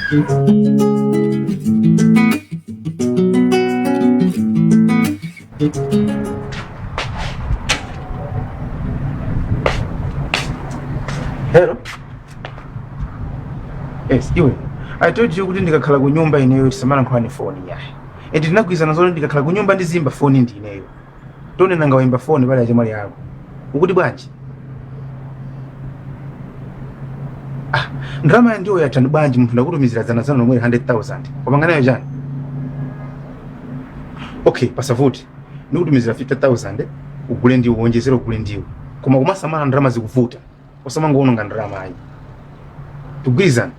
Hello. Yes, iwe. I told you kuti ndikakhala ku nyumba ineyo tisamalankhulane foni yayi. And tinagwirizana zoti ndikakhala ku nyumba ndiziimba foni ndi ineyo. Tone nanga waimba foni pali achemwali ako. Ukuti bwanji? Ah, ndalama ya ndiwo yatha bwanji munthu ndakutumizira dzana dzana lomwe 100,000. Wapanga nayo chani? Okay, pasavuti. Ndikutumizira 50,000 ugule ndiwo uwonjezere ugule ndiwo. Koma kumasamala ndalama zikuvuta. Osamangoononga ndalama ayi. Tugwirizana.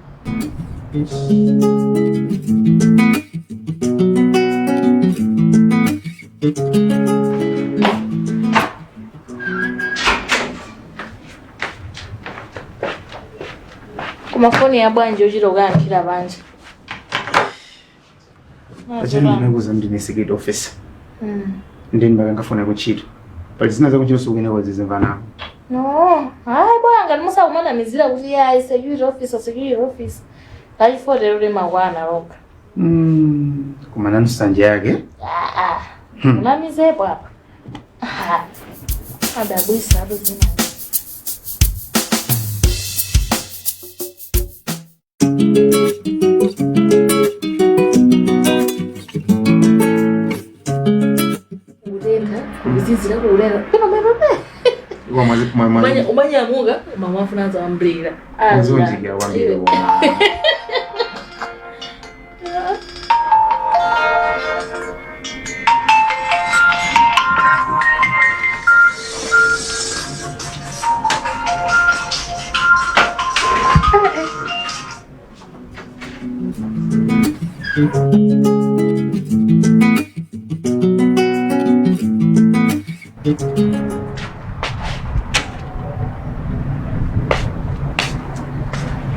Koma foni ya bwanji yochita kukayankhira panja. Pachani ndinakuuza ndine security officer. Ndi ndimakanga foni yakuntchito. Pali zina zakuntchito sikuyenera kuzimva nawo. No, hayi bwana ngati musakumanamizira kuti yayi security officer security officer. Lachifotero limakwana lokha. Koma nanu nsanje yake. Ah ah. Unamizepo apa. Ah. Adabwisa apo zina. Kutentha, kuzizira kulera. Pino pepe. Kwa mwazi mwa mwa. Umanyamuka umamafuna za umbrella. Mzunjika kwambiri koma.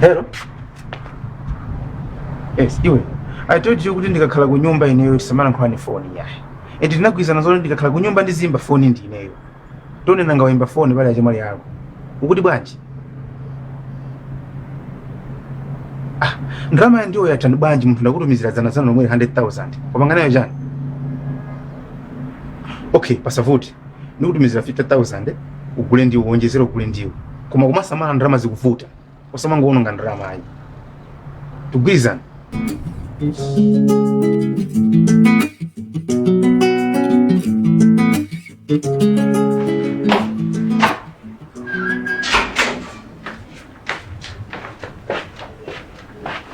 Hello. Yes, iwe. I told you kuti ndikakhala ku nyumba ineyo tisamalankhulane foni yayi. And tinagwirizana zoti ndikakhala ku nyumba ndiziimba foni ndi ineyo. Tone nanga waimba foni pali achemwali ako. Ukuti bwanji? Ah, ndalama ya ndiwo yatha bwanji munthu ndakutumizira dzana dzana lomwe 100,000. Wapanga nayo chani? Okay, pasavuti. Ndikutumizira 50,000 ugule ndiwo uwonjezere ugule ndiwo. Koma kumasamala ndalama zikuvuta. Osamangoononga ndalama ayi. Tugwirizana.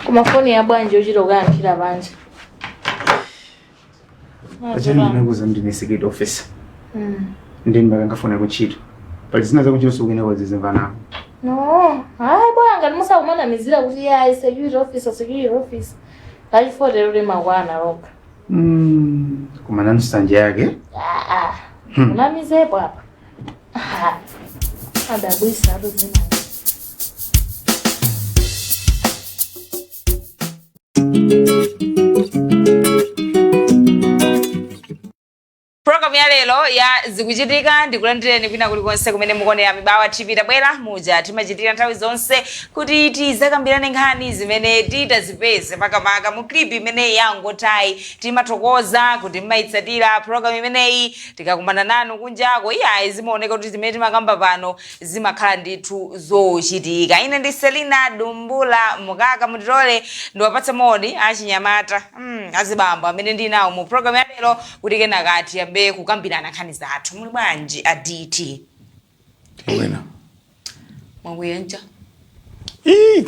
Koma foni ya bwanji yochita kukayankhira panja. Pachani ndinakuuza ndine security officer. Ndi ndimakanga foni yakuntchito. Pali zina zakuntchito sikuyenera kuzimva nawo. No, hayi bwana ngati musakumanamizira kuti yayi security officer security officer. Lachifotero limakwana lokha. Koma nanu nsanje yake. Ah ah. Unamizepo apa. Ah. Adabwisa apo zina. Program ya lero ya zikuchitika ndikulandireni kwina kulikonse kumene mukuonera Mibawa TV. Tabwera muja timachitira nthawi zonse kuti tizakambirane nkhani zimene titazipeze makamaka mu clip imene yangotayi. Timathokoza kuti mmayitsatira program imeneyi. Tikakumana nanu kunjako iyayi zimaoneka kuti zimene timakamba pano zimakhala ndithu zochitika. Ine ndi Selina Dumbula Mukaka. Mutilole ndiwapatse moni achinyamata, azibambo amene ndili nawo mu program ya lero kuti kenaka tiyambe kukambirana nkhani zathu. Muli bwanji a DT? Bwino. Mwakwiya ncha? Ii,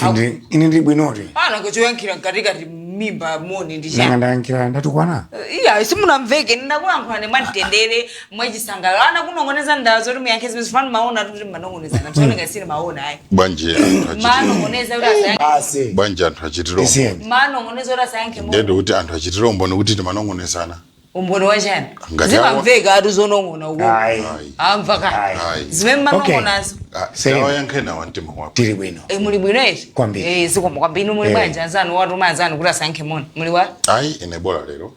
ine ndili bwinoti. Pano kuchoyankhira mkatikati mimba moni ndi Nanga chani? ndayankhira ndatukwana. Iya, simunamveke. Ndakulankhulani mwamtendere mwachisangalalo. Ana kunong'oneza ndala zoti muyankhe zimene zifana maona kuti manong'onezana. Msaoneka sine maona ayi. Bwanji anthu achitire Manong'oneza kuti asayankhe. Basi. Bwanji anthu achitire umboni. Isiyeni. Manong'oneza kuti asayankhe moni. Ndende kuti anthu achitire umboni kuti timanong'onezana. Umboni wachani? Ngati Zimamveka atu zonong'ona uko. Ayi. Ayi. Amva ka. Ayi. Ayi. Zimene manong'onazo. Ah, Selina. tawayankhe nawo mtima wako. Tili bwino. Eh, muli bwino eti? Kwambiri. Eh, zikomo kwambiri. Inu muli Eh. bwanji anzanu watuma anzanu kuti asayankhe moni. Muli wa? Ayi, ine bola lero.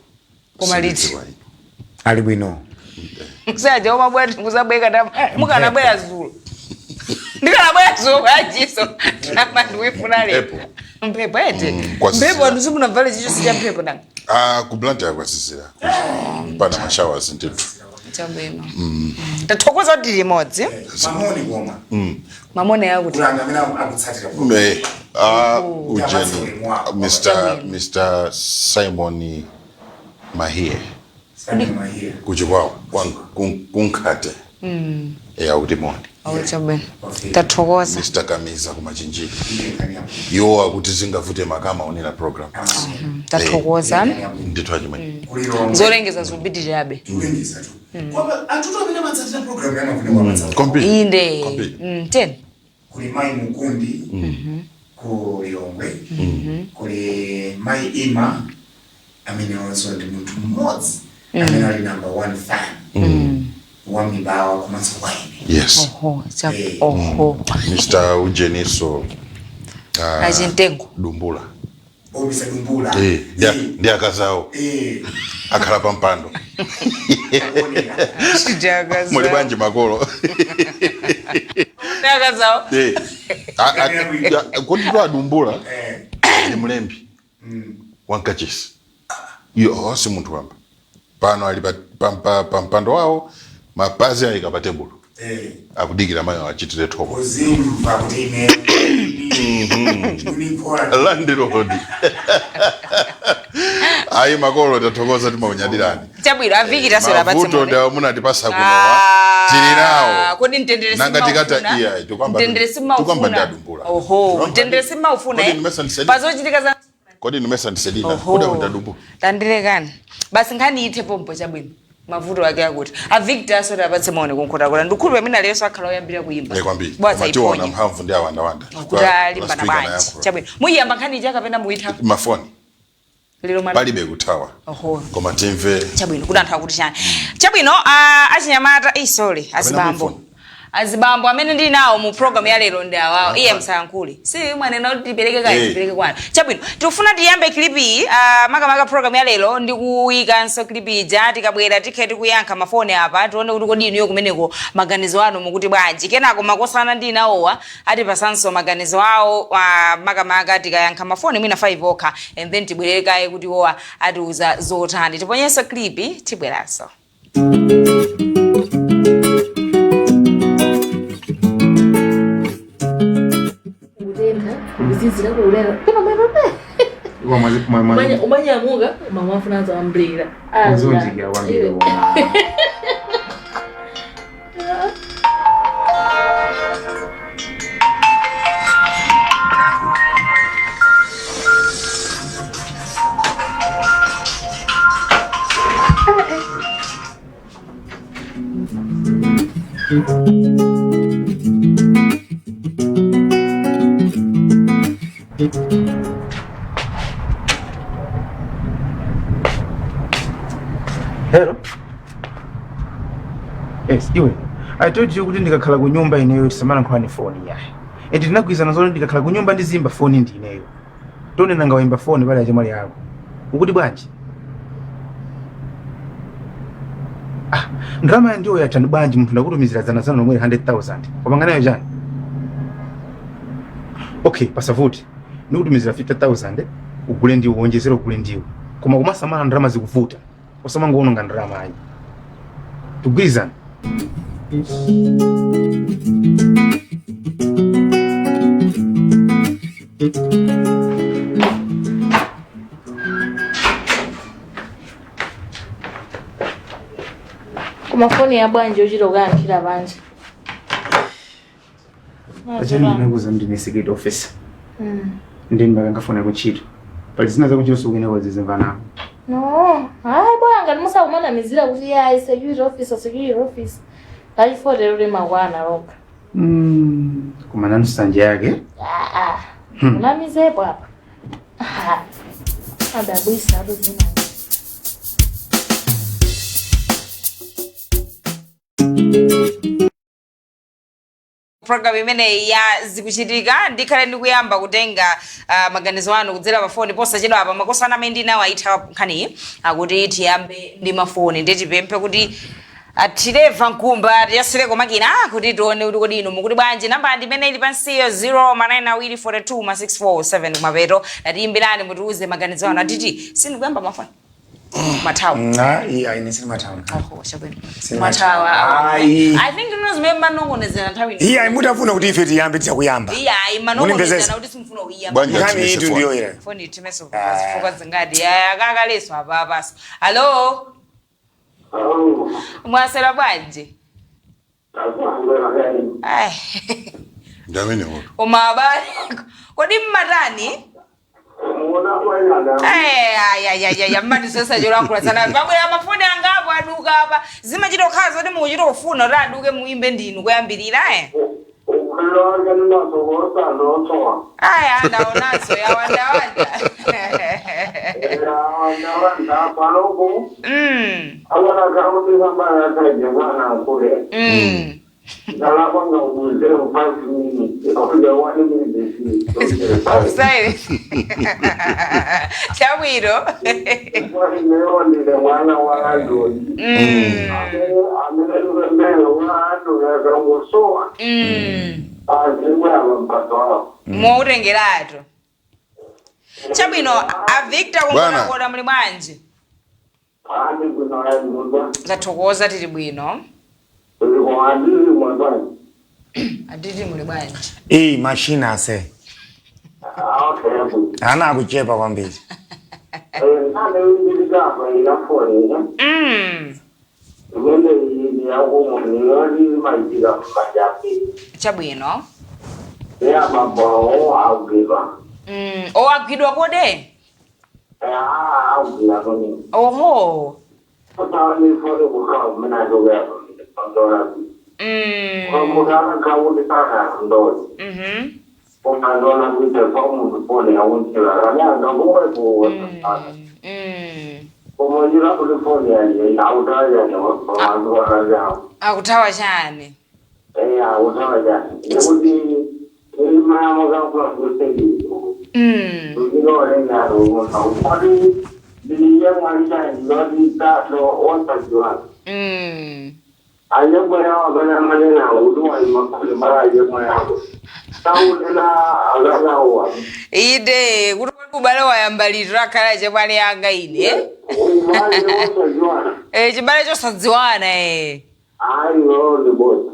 Koma liti? Sindidziwa ine. Ali bwino. Kusaja omabwera kuzabweka ndama. Mukanabwera zulo. Ndikanabwera dzulo bwanjiso. Ndalama ndikuifuna lero. Mphepo. Mphepo ete. Kwasisira. Mphepo anthu simunavale chichonse cha mphepo nanga. Ah, ku Blantyre kwasisira. Mpana mashowers ndithu. Chabwino. Tathokoza kuti limodzi. Mamoni koma. Mamoni akuti. Kulanga amene akutsatira. Me, ah, ujeni, Chabwino. Mr. Simon Mahie. Simon Mahie. Kuchikwawa, kunkhate. Akuti moni. Oh, chabwino. Okay. Tathokoza. Mr. Kamiza kumachinjiri. Iye nkhani yako. Iwo akuti zingavute makama onera program. Tathokoza. Ndithu achimwene. Kulilongwe. Zolengeza zikupitirirabe. Kulengeza tu. Kwamba anthu amene amatsatira program yamafuna kwamatsatira. Kwambiri. Inde. Kwambiri. Ten. Kuli Mai Mukundi ku Lilongwe. Kuli Mai Ima amene onso ndi munthu mmodzi amene ali number one fan wa Mibawa komanso wa ine. Yes. Oho, oho. Mr. Ujeniso Achimtengo. Dumbula. Obisa Dumbula. Eh, ndi akazawo akhala pa mpando. Muli bwanji makolo. Akazawo. Eh. Kodi tu adumbula ndi mlembi wankachisi. Iyo si munthu wamba. Pano ali pa mpando wawo mapazi ayika pa tebulo. Akudikira mayo achitire thoko. Kuzimva kuti ine unikhola. Landlord. Ayi makolo tathokoza timakunyadirani. Chabwino aviki taswera apatse Mavuto moni. ndawo munatipasa kunowa. Tili nawo. Kodi mtendere Nanga tikata simmaufuna? iya tukamba Mtendere tukamba simmaufuna. ndadumbula. Oho, mtendere simmaufuna. Kodi nimesa ndisedina? Pazochitika za Kodi nimesa ndisedina? Oho. Kodi ndadumbula. Tandirekani. Basi nkhani ithe pompo chabwino. Mavuto ake akuti. A Victor aswera apatse moni kunkhotakota. Ndikhulupirira amene aliyenso akhala oyambira kuyimba. Eh kwambiri. Bwaza Koma tiona iponye. mphamvu ndi awandawanda. Kuti alimbana Last week bwanji. anayankhula. Chabwino. Muyiyamba nkhani ija kapena muyitha? Mafoni. Lero mwana. Palibe kuthawa. Oho. Koma timve Chabwino kuti anthu akuti chani. Chabwino achinyamata, sorry, azibambo. mufoni. Azibambo amene ndili nawo mu program ya lero ndi awawo. Iye msayankhule. Si mwanena kuti tipereke kayi, tipereke kwanu. Chabwino, tikufuna tiyambe clip iyi, makamaka program ya lero ndi kuyikanso clip ija tikabwera tikhe tikuyankha mafoni apa tione kuti kodi inuyo kumeneko maganizo anu mukuti bwanji. Kenako makosana ndi nawowa atipasanso maganizo awo makamaka tikayankha mafoni mwina 5 okha and then tibwerere kaye kuti owa atiuza zotani. Tiponyenso clip tibweranso. Kutentha, kuzizira kulera. Pena pepe. Umanyamuka umamafuna za umbrella. Uzunjika kwambiri. Hello. Yes, iwe. I told you kuti ndikakhala ku nyumba ineyo tisamala nkhani foni yayi. And tinagwirizana zoti ndikakhala ku nyumba ndizimba foni ndi ineyo. Tone nanga waimba foni pale achemwali yako. Ukuti bwanji? Ah, ndalama ndiyo yatani bwanji munthu ndakutumizira zana zana lomwe 100,000. Wapanga nayo chani? Okay, pasavuti. Ndikutumizira 50,000 ugule ndiwo uwonjezere ugule ndiwo. Koma kumasamala ndalama zikuvuta. Osamangoononga ndalama ayi. Tugwirizana. Kumafoni ya bwanji ochita kuyankhira banja. Achani ndinakuza ndine security officer. Ndini bakangafuna kuntchito. Pali zina zakuntchito sikuyenera kuzizimva nawo. No, hayi bwana ngati musakumanamizira kuti yayi security officer, security officer. Kachifotero limakwana lokha. Koma nanu nsanje yake. Ah, ah. Unamizepo apa. Ah. Adabwisa apo zina. Program imeneyi ya zikuchitika ndikhale ndikuyamba kutenga maganizo anu kudzera pa foni posachedwa apa. Makosana amene ndinawo ayitha nkhaniyi akuti tiyambe ndi mafoni, ndiye tipemphe kuti Atireva Nkumba, tiyasireko makina kuti tione kuti kodi inu mukuti bwanji. Namba ndi imene ili pansiyo, 0 ma 9 awiri 42 ma 647 kumapeto. Tatiyimbirani, mutiuze maganizo anu. Atiti sindikuyamba mafoni mathawa. Na iya, ine sinimathawa. Oho, chabwino. Sinimathawa. Mathawa. Ayi. I think ino zimene manongonezera nthawi ino. Iya, mutafuna kuti ife tiyambe, tiyakuyamba. Iya, manongonezera Munimbezeza. kuti simufuna kuyamba. Bwanji Nkhani athimise itu phone. ndiyo ira. Foni itimeso zifukwa zingadi akakaleso apa apaso. Alo, mwasera bwanji? Ai. Ndi amene woto. Koma abale, kodi mmatani? Ayayayaya, mmatisosa cholankhula sana. Pabwera mafoni angapo aduka apa, zimachita kukhala zoti mukuchita kufuna kuti aduke, muimbe ndinu kuyambirira, eh. Aya, ndaonanso yawandawanda. Offside. Chabwino. Mwautengeratu. Chabwino, a Victor. Bwana. Kungonakoda muli bwanji? Tathokoza, tili bwino. Aditi, muli bwanji? Iyi machine ase ana akuchepa kwambiri. Chabwino. Owagwidwa kode? Oho. Akuthawa chani? Ide kuti ubale wayamba liti akhala chebwale yanga ine, eh? Eh, chibale chosadziwana, eh. Ayo, ndibodza.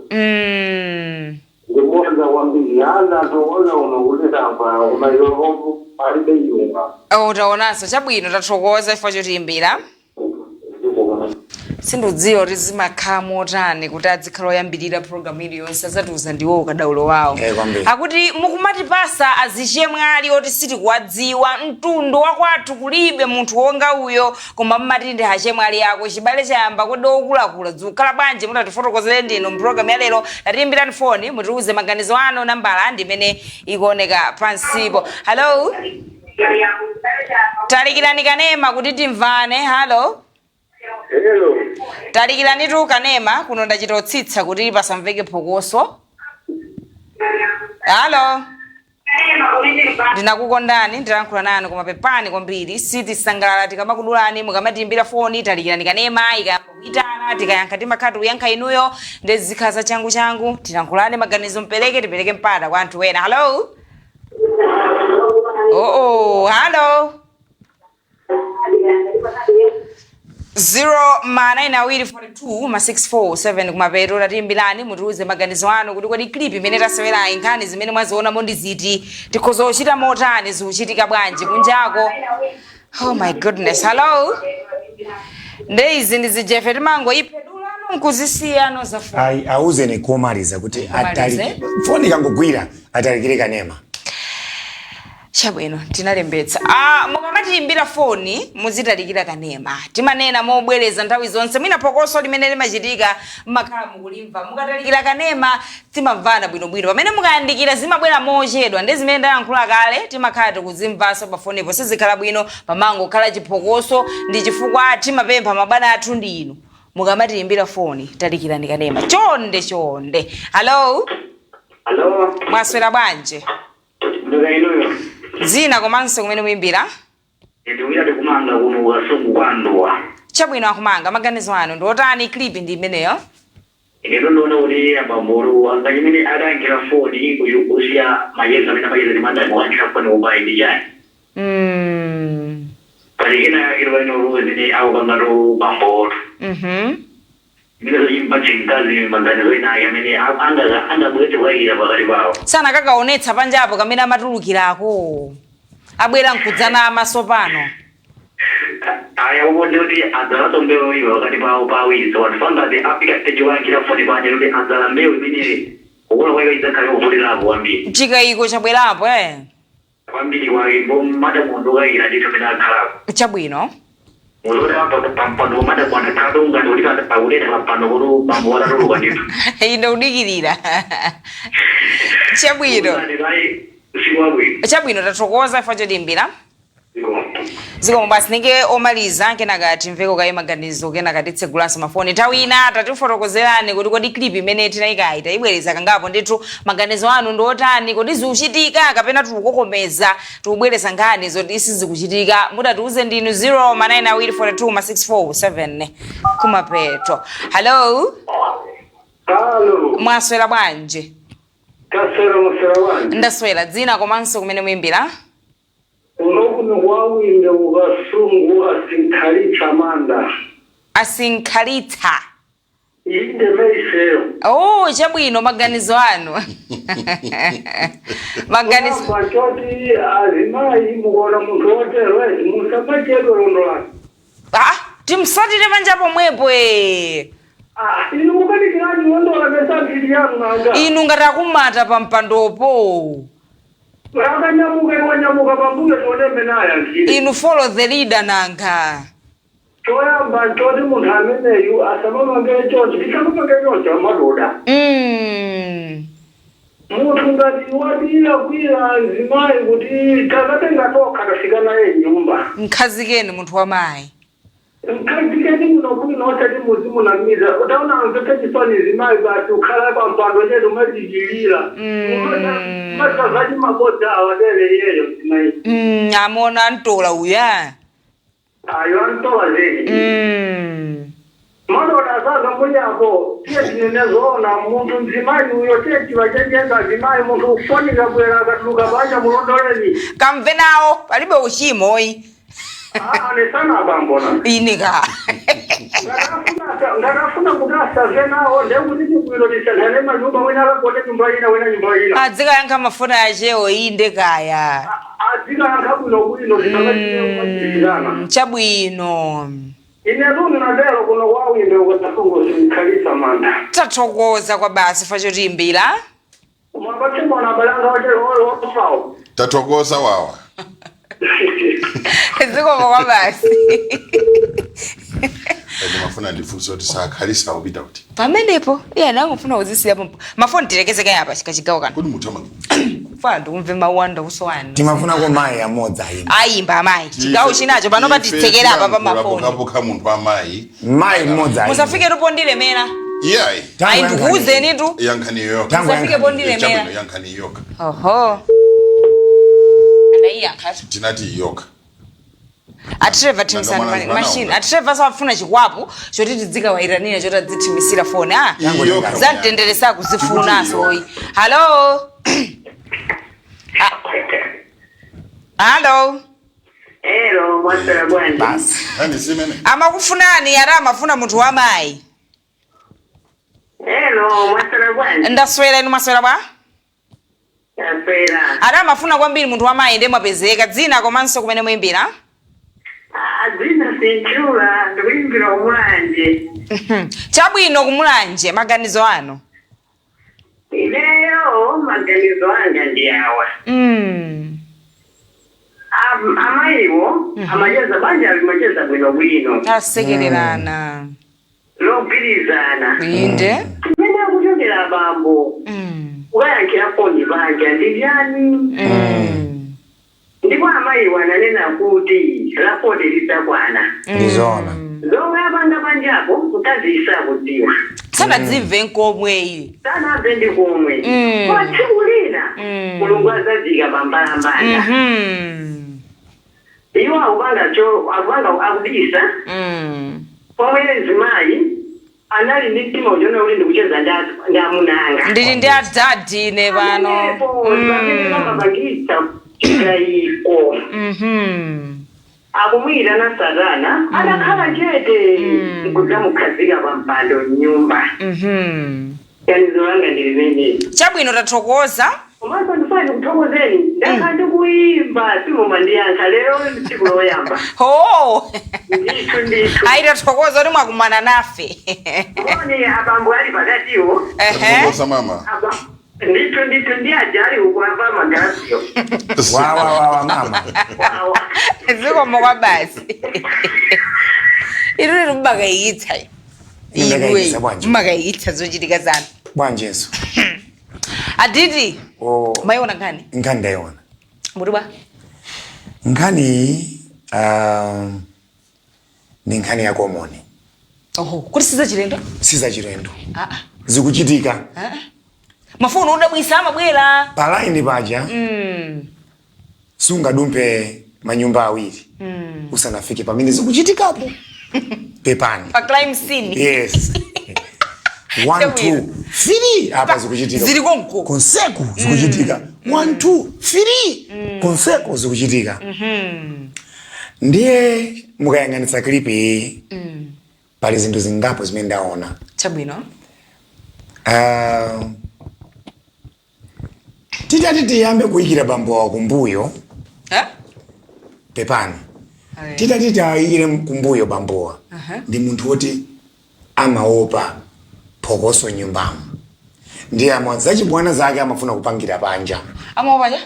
Ndibodza kwambiri. Ana toona unokulitamba koma iwo palibe yunga. Oh, taonanso. Chabwino, tathokoza chifukwa chotiyimbira. Sindidziwa kuti zimakhala motani kuti adzikhala oyambirira programu iliyonse. Azatiuza ndiwo ukadaulo wawo. Eh, kwambiri. Akuti mukumatipasa azichemwali oti sitikuwadziwa, mtundu wakwathu kulibe munthu wonga uyo, koma mmati ndi achemwali ako. Chibale chayamba kodi okulakula zikukhala bwanji? Mutatifotokozere ndinu mpulogalamu ya lero. Tatiyimbirani foni, mutiuze maganizo anu. Nambala ndi imene ikuoneka pansipo. Hello, talikirani kanema kuti timvane. Hello. Hello. Talikiranitu kanema kuno, ndachita kutsitsa kuti pasamveke phokoso. Halo, ndinakukondani, ndilankhula nanu, koma pepani kwambiri, sitisangalala tikamakudulani mukamatiimbira foni. Talikirani kanema. Ikayamba kuyitana, tikayankha timakhala tikuyankha inuyo, ndi zikhala za changu changu. Tilankhulane, maganizo mpereke, tipereke mpata kwa anthu ena. Hello, oh, hello. 0 ma 9 awiri 42 ma 647 kumapeto. Tatiyimbirani, mutiuze maganizo anu kuti kodi clip imene tasewerayi, nkhani zimene mwazionamo ndi ziti? Tikhoza kuchita motani? Zikuchitika bwanji kunjako? Oh my goodness. Hello, nde izi ndi zijefe timangoyiphedulano nkuzisiyano za foni. Ayi, auzeni komaliza kuti Komalize? atalike foni ikangogwira, atalikire kanema. Chabwino, tinalembetsa. Ah, mukamatiyimbira foni muzitalikira kanema. Timanena mobwereza nthawi zonse, mwina phokoso limene limachitika mmakhala mukulimva. Mukatalikira kanema timamvana bwinobwino. Pamene mukayandikira zimabwera mochedwa, ndi zimene ndayankhula kale timakhala tikuzimvanso pafonipo, sizikhala bwino, pamangokhala chiphokoso. Ndi chifukwa timapempha mabwana athu ndi inu, mukamatiyimbira foni talikirani kanema, chonde chonde. Hello. Hello. Mwaswera bwanji? Ndika inuyo. Dzina komanso kumene muyimbira? Ndikuyati kumanga kuno Kasungu kwa Ndowa. Chabwino, akumanga, maganizo anu ndi otani? Clip ndi imeneyo. Ine ndinoona kuti abambo anga chimene adayankhira foni kusiya macheza amene amacheza ndi madamu, kuyankhira foni kubayi ndi chani? Pali kena yakiro palinolo zimene akupangatu bambotu, imene zochimpatse mkazi maganizo ena ake amene angabweretse kukayikira pakati pawo. Sana kakaonetsa panjapo kamene amatulukirako, abwera nkudzana amaso pano. Aya, ukonde kuti adzalaso mbewu iwe pakati pawo pawiri. So anthu angati afika stage wayankhira foni panja, kuti adzala mbewu imene kukula kwake idzakhala yovutirapo kwambiri. Chikayiko chabwerapo, eh. Kwambiri kwake, ndipo madamu ndokayikira ndithu amene akhalapo. Chabwino. Muzoti apa pampando madamu anakhala ngati kuti pakuteta pampando kuti bambo watatuluka ndithu. Ine udikirira. Chabwino. Usiku wabwino. Chabwino, tathokoza ifo chotimbira. Zikomo. Basi, ninge omaliza, kenaka timveko kaye maganizo, kenaka titsegulanso mafoni nthawi ina. Tatifotokozerani kuti kodi clip imene tinayikayi, tayibwereza kangapo ndithu, maganizo anu ndi otani? Kodi zikuchitika kapena tikukokomeza, tikubwereza nkhani zoti sizikuchitika? Mutatiuze ndinu 0 ma 9 awiri 42 ma 647 kumapeto. Hello. Halo. Mwaswera bwanji? Kaswera, muswera bwanji? Ndaswera. Dzina komanso kumene muyimbira? Unokuno kwawinde ukasungu, asinkhalitsa manda. Asinkhalitsa. Inde, meiseyo. Oh, chabwino, maganizo anu, maganizo. Pachoti azimayi, mukuona munthu wotero ezi, musamachedwe londolani. Ah, timsatire panja pomwepo, eh. Ah, inu mukanikirani londola mesambiri yanu nanga? Inu ngati akumata pa mpandopo. Akanyamuka, iwanyamuka pambuyo, tione mmene ayankhire. Inu, follow the leader nanga. Choyamba nchoti munthu ameneyu asamamangire choncho, tisamamangire choncho amadoda. Munthu ngati wadira kwira mzimayi kuti takatenga tokha, tafika naye nyumba. Mkhazikeni munthu wa mayi. Mkhazikeni muno bwino, osati muzimunamiza. Utaona amvetse chisoni zimayi, basi ukhala pampando chetu mazichilira, masazachi mabodza awadere iyeyo mzimayi. Amona antola uya. Ayo antola zedi. Madoda azaza mulyapo, tiye tinene zoona. Munthu mzimayi uyo, tiye tiwachenjeza azimayi. Munthu ufonika bwera, akatuluka panja, mulondoleni. Kamve nawo, palibe uchimoyi. Anesana abambona. Ine ka. Ngakafuna kuti asave nawo, ndekuti tibwino tisankhane manyumba, wina akagone nyumba ina, wina nyumba ina. Adzikayankha mafoni achewo, inde kaya. Adzikayankha bwino bwino, zisamachitira. Chabwino. Ine tunu natero kuno kwawinde ukatafungo sinkhalisa manda. Tathokoza kwa basi fa chotimbira. Mwapatse mwana abalanga wachero ofawo. Tathokoza wawa. Zikomo kwa basi. Ndimafuna ndifunse kuti sakhalisa kupita kuti? Pamenepo iye anangofuna kuzisiya pompo mafoni. Tilekezeke apa chikachigawo kano. Kodi munthu ama Fana ndikumve mawu anu, ndakusowani. Timafunako mayi amodzi ayimba. Ayimba amayi chigawo chinacho, pano patitsekera apa pa mafoni. Pokapoka munthu amayi. Mayi mmodzi ayimba. Musafike tupondilemera. Iyayi. Tangu Ayi, yankhani. ndikuwuzeni tu. Yankhani yoyoka. Tangu Musafike yankhani. pondilemera. Chabwino, yankhani yoka. Oho, andayiyankhatu. Tinati iyoka. Atreva, Nanga thimisani mwana machine. mwana. Atreva safuna chikwapu choti tidzikawayitanira, choti adzithimisira foni, a Iyoka. zamtendere sakuzifuna. Tikuti Soyi, hello. Ah. Hello. Ero, mwaswera bwanji? Basi. Nkhani simene. Amakufunani, ati amafuna munthu wamayi. Ero, mwaswera bwanji? Ndaswera, inu mwaswera bwa? Ndaswera. Ati amafuna kwambiri munthu wamayi, ndiye mwapezeka. Dzina komanso kumene muyimbira? Dzina sinchula, ndikuyimbira umulanje. Chabwino, kumulanje, maganizo anu? Ineyo maganizo anga ndi awa. Amayiwo amacheza, banja limacheza bwinobwino, Asekererana. Logwirizana. Inde. Kumene akuchokera abambo kukayankhira foni panja ndi chani? Ndipo amayiwo ananena kuti la 40 lidzakwana. Ndizona. Zomwe apanga panjapo mkazi isakudziwa. Sanadzimve nkomweyi. Sanamve ndi komwe. Koma tsiku lina Mulungu azadzika pambalambanda. Iwo akupanga cho akupanga akubisa. Pomwe mzimayi anali ndi mtima uchona kuti ndikucheza ndi amuna anga. Ndili ndi adadi ine pano. Pamenepo pamene pamapangitsa chikayiko. Akumuyitana Satana adakhala chete nkudzamukhazika pa mpando mnyumba. Ganizo langa ndi limeneli. Chabwino, tathokoza. Komanso ndifuna ndikuthokozeni, ndakhala ndikuyimba simumandiyankha, lero ndi tsiku loyamba. Oh. Ndithu, ndithu. Ayi, tathokoza kuti mwakumana nafe. Moni abambo ali pakatiwo. Tathokoza, mama. Ndithu, ndithu, ndi aja ali ukuamba magalasiyo. Wawawawa, mama. Wawa. Zikomo kwa basi. Inu mmakayitsa. Ndakayitsa bwanji? Mmakayitsa zochitika zanu. Bwanjenso? Aditi. Oh. Mayiona nkhani? Nkhani ndayiona. Mutuba. Nkhani iyi ndi nkhani ya common. Oho, kuti sizachilendo? Sizachilendo. Ah, ah. Zikuchitika. Ah. Mafoni odabwisa amabwera. Pa line paja sungadumpe manyumba awiri usanafike pamene zikuchitikapo, pepani. Pa crime scene. Yes, one, two, three, apa zikuchitika. Zili konko. Konseku zikuchitika. One, two, three, konseku zikuchitika. Ndiye mukayang'anitsa clip iyi, pali zinthu zingapo zimene ndaona. Chabwino. Titati tiyambe kuyikira bambo wa kumbuyo, Eh? pepani, Ayi. titati tiyikire kumbuyo bambowa, ndi munthu woti amaopa phokoso nyumbamo, ndiye ama zachibwana zake amafuna kupangira panja. Amaopaja?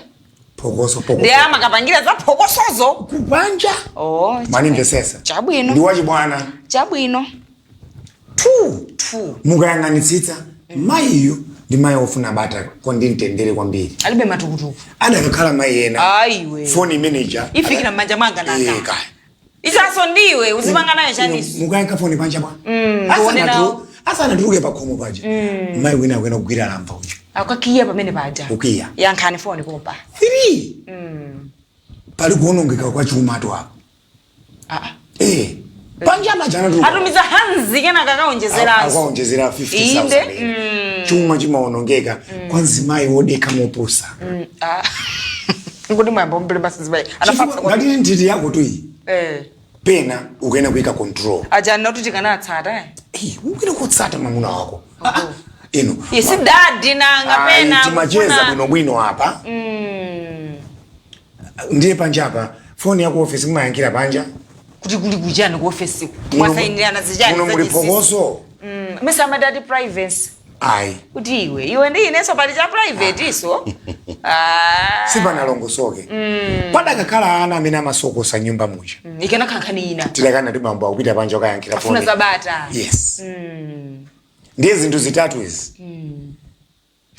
Phokoso, phokoso. Ndiye amakapangira za phokosozo. Kupanja. Oh. Mwanimvesesa? Chabwino. Ndi wachibwana. Chabwino. Two, Two. mukayang'anitsitsa mayiyo ndi mayi ofuna bata kondi mtendere kwambiri. Alibe matukutuku. Adakakhala mayi ena, Ayiwe. foni manager Ifikira m'manja mwanga nanga. Eh, kaya. Isaso ndiwe uzipanga nayo chaniso. Mukayankha foni panja bwa Ndione nawo. Asanatuluke pakhomo paja, mayi wina akuyena kugwira lamba uja. Akakiya pamene paja. Kukiya. Yankhani foni pompa. Three, pali kuonongeka kwa chuma tu apo. Ah. Eh, panja paja anatuluka. Atumiza hanzi kenaka akaonjezeranso. Akaonjezera 50,000. Inde. Chuma chimaonongeka kwa mzimayi wodekha mopusa. Ah. Kuti mwayamba umbele basi zibayi. Anafatsa Chifukwa ngati nthiti yako tuyi, pena ukuyena kuyika control. Aja noti tikanatsata, eh. Eh, ukuyena kutsata mwamuna wako. Ah, ah, ino Isi dadi nanga Ayi, pena. timacheza bwinobwino apa. Ndiye panjapa foni yako ofisi mumayankhira panja. Kuti kuli kuchani ku ofesi? Mwasayinirana zichani? Muno muli phokoso. Mesa amadati privacy? Ayi. Kuti iwe ndi inenso pali cha private iso. Ah. Sipanalongosoke. Padakakhala ana amene amasokosa nyumba muja, Ikanakhankhani ina. tidakana ti bambo akupita panja ukayankhira Afuna foni. zabata. Yes, ndiye zinthu zitatu izi.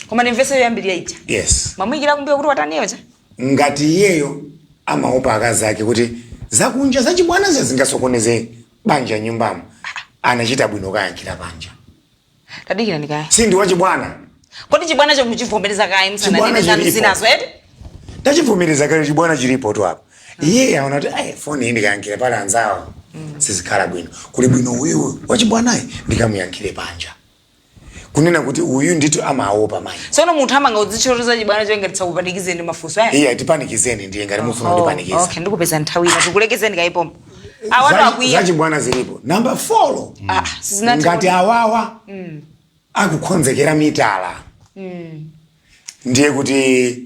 Koma ndimvese yoyambirira ija. Yes. Mamuyikira kumbuyo kuti wataniyo cha. Ngati iyeyo amaopa akazi ake kuti zakunja zachibwana zingasokoneze banja nyumbamo, anachita bwino kayankhira panja. Tadikira ndikaya. Si ndi wachibwana. Kodi chibwana cho muchivomereza kayi Chibwana msananene zanu chilipo. zinazo, eti? Tachivomereza kale, chibwana chilipo tu apa. Iye aona kuti ayi, foni iyi ndikayankhira pale anzawo sizikhala bwino, kuli bwino uyu wachibwanayi ndikamuyankhire panja, kunena kuti uyu ndithu amaopa mayi. Tsono munthu amanga udzichoroza chibwana cho ngati tsakupanikizeni mafunso aya. Iye atipanikizeni, ndiye ngati mufuna kutipanikiza. Okay, ndikupeza nthawi ina, tikulekezeni kayipompo. Awatu akwiya. Zachibwana zilipo. Namba 4, Ah, sizinati. ngati awawa akukonzekera mitala, ndiye kuti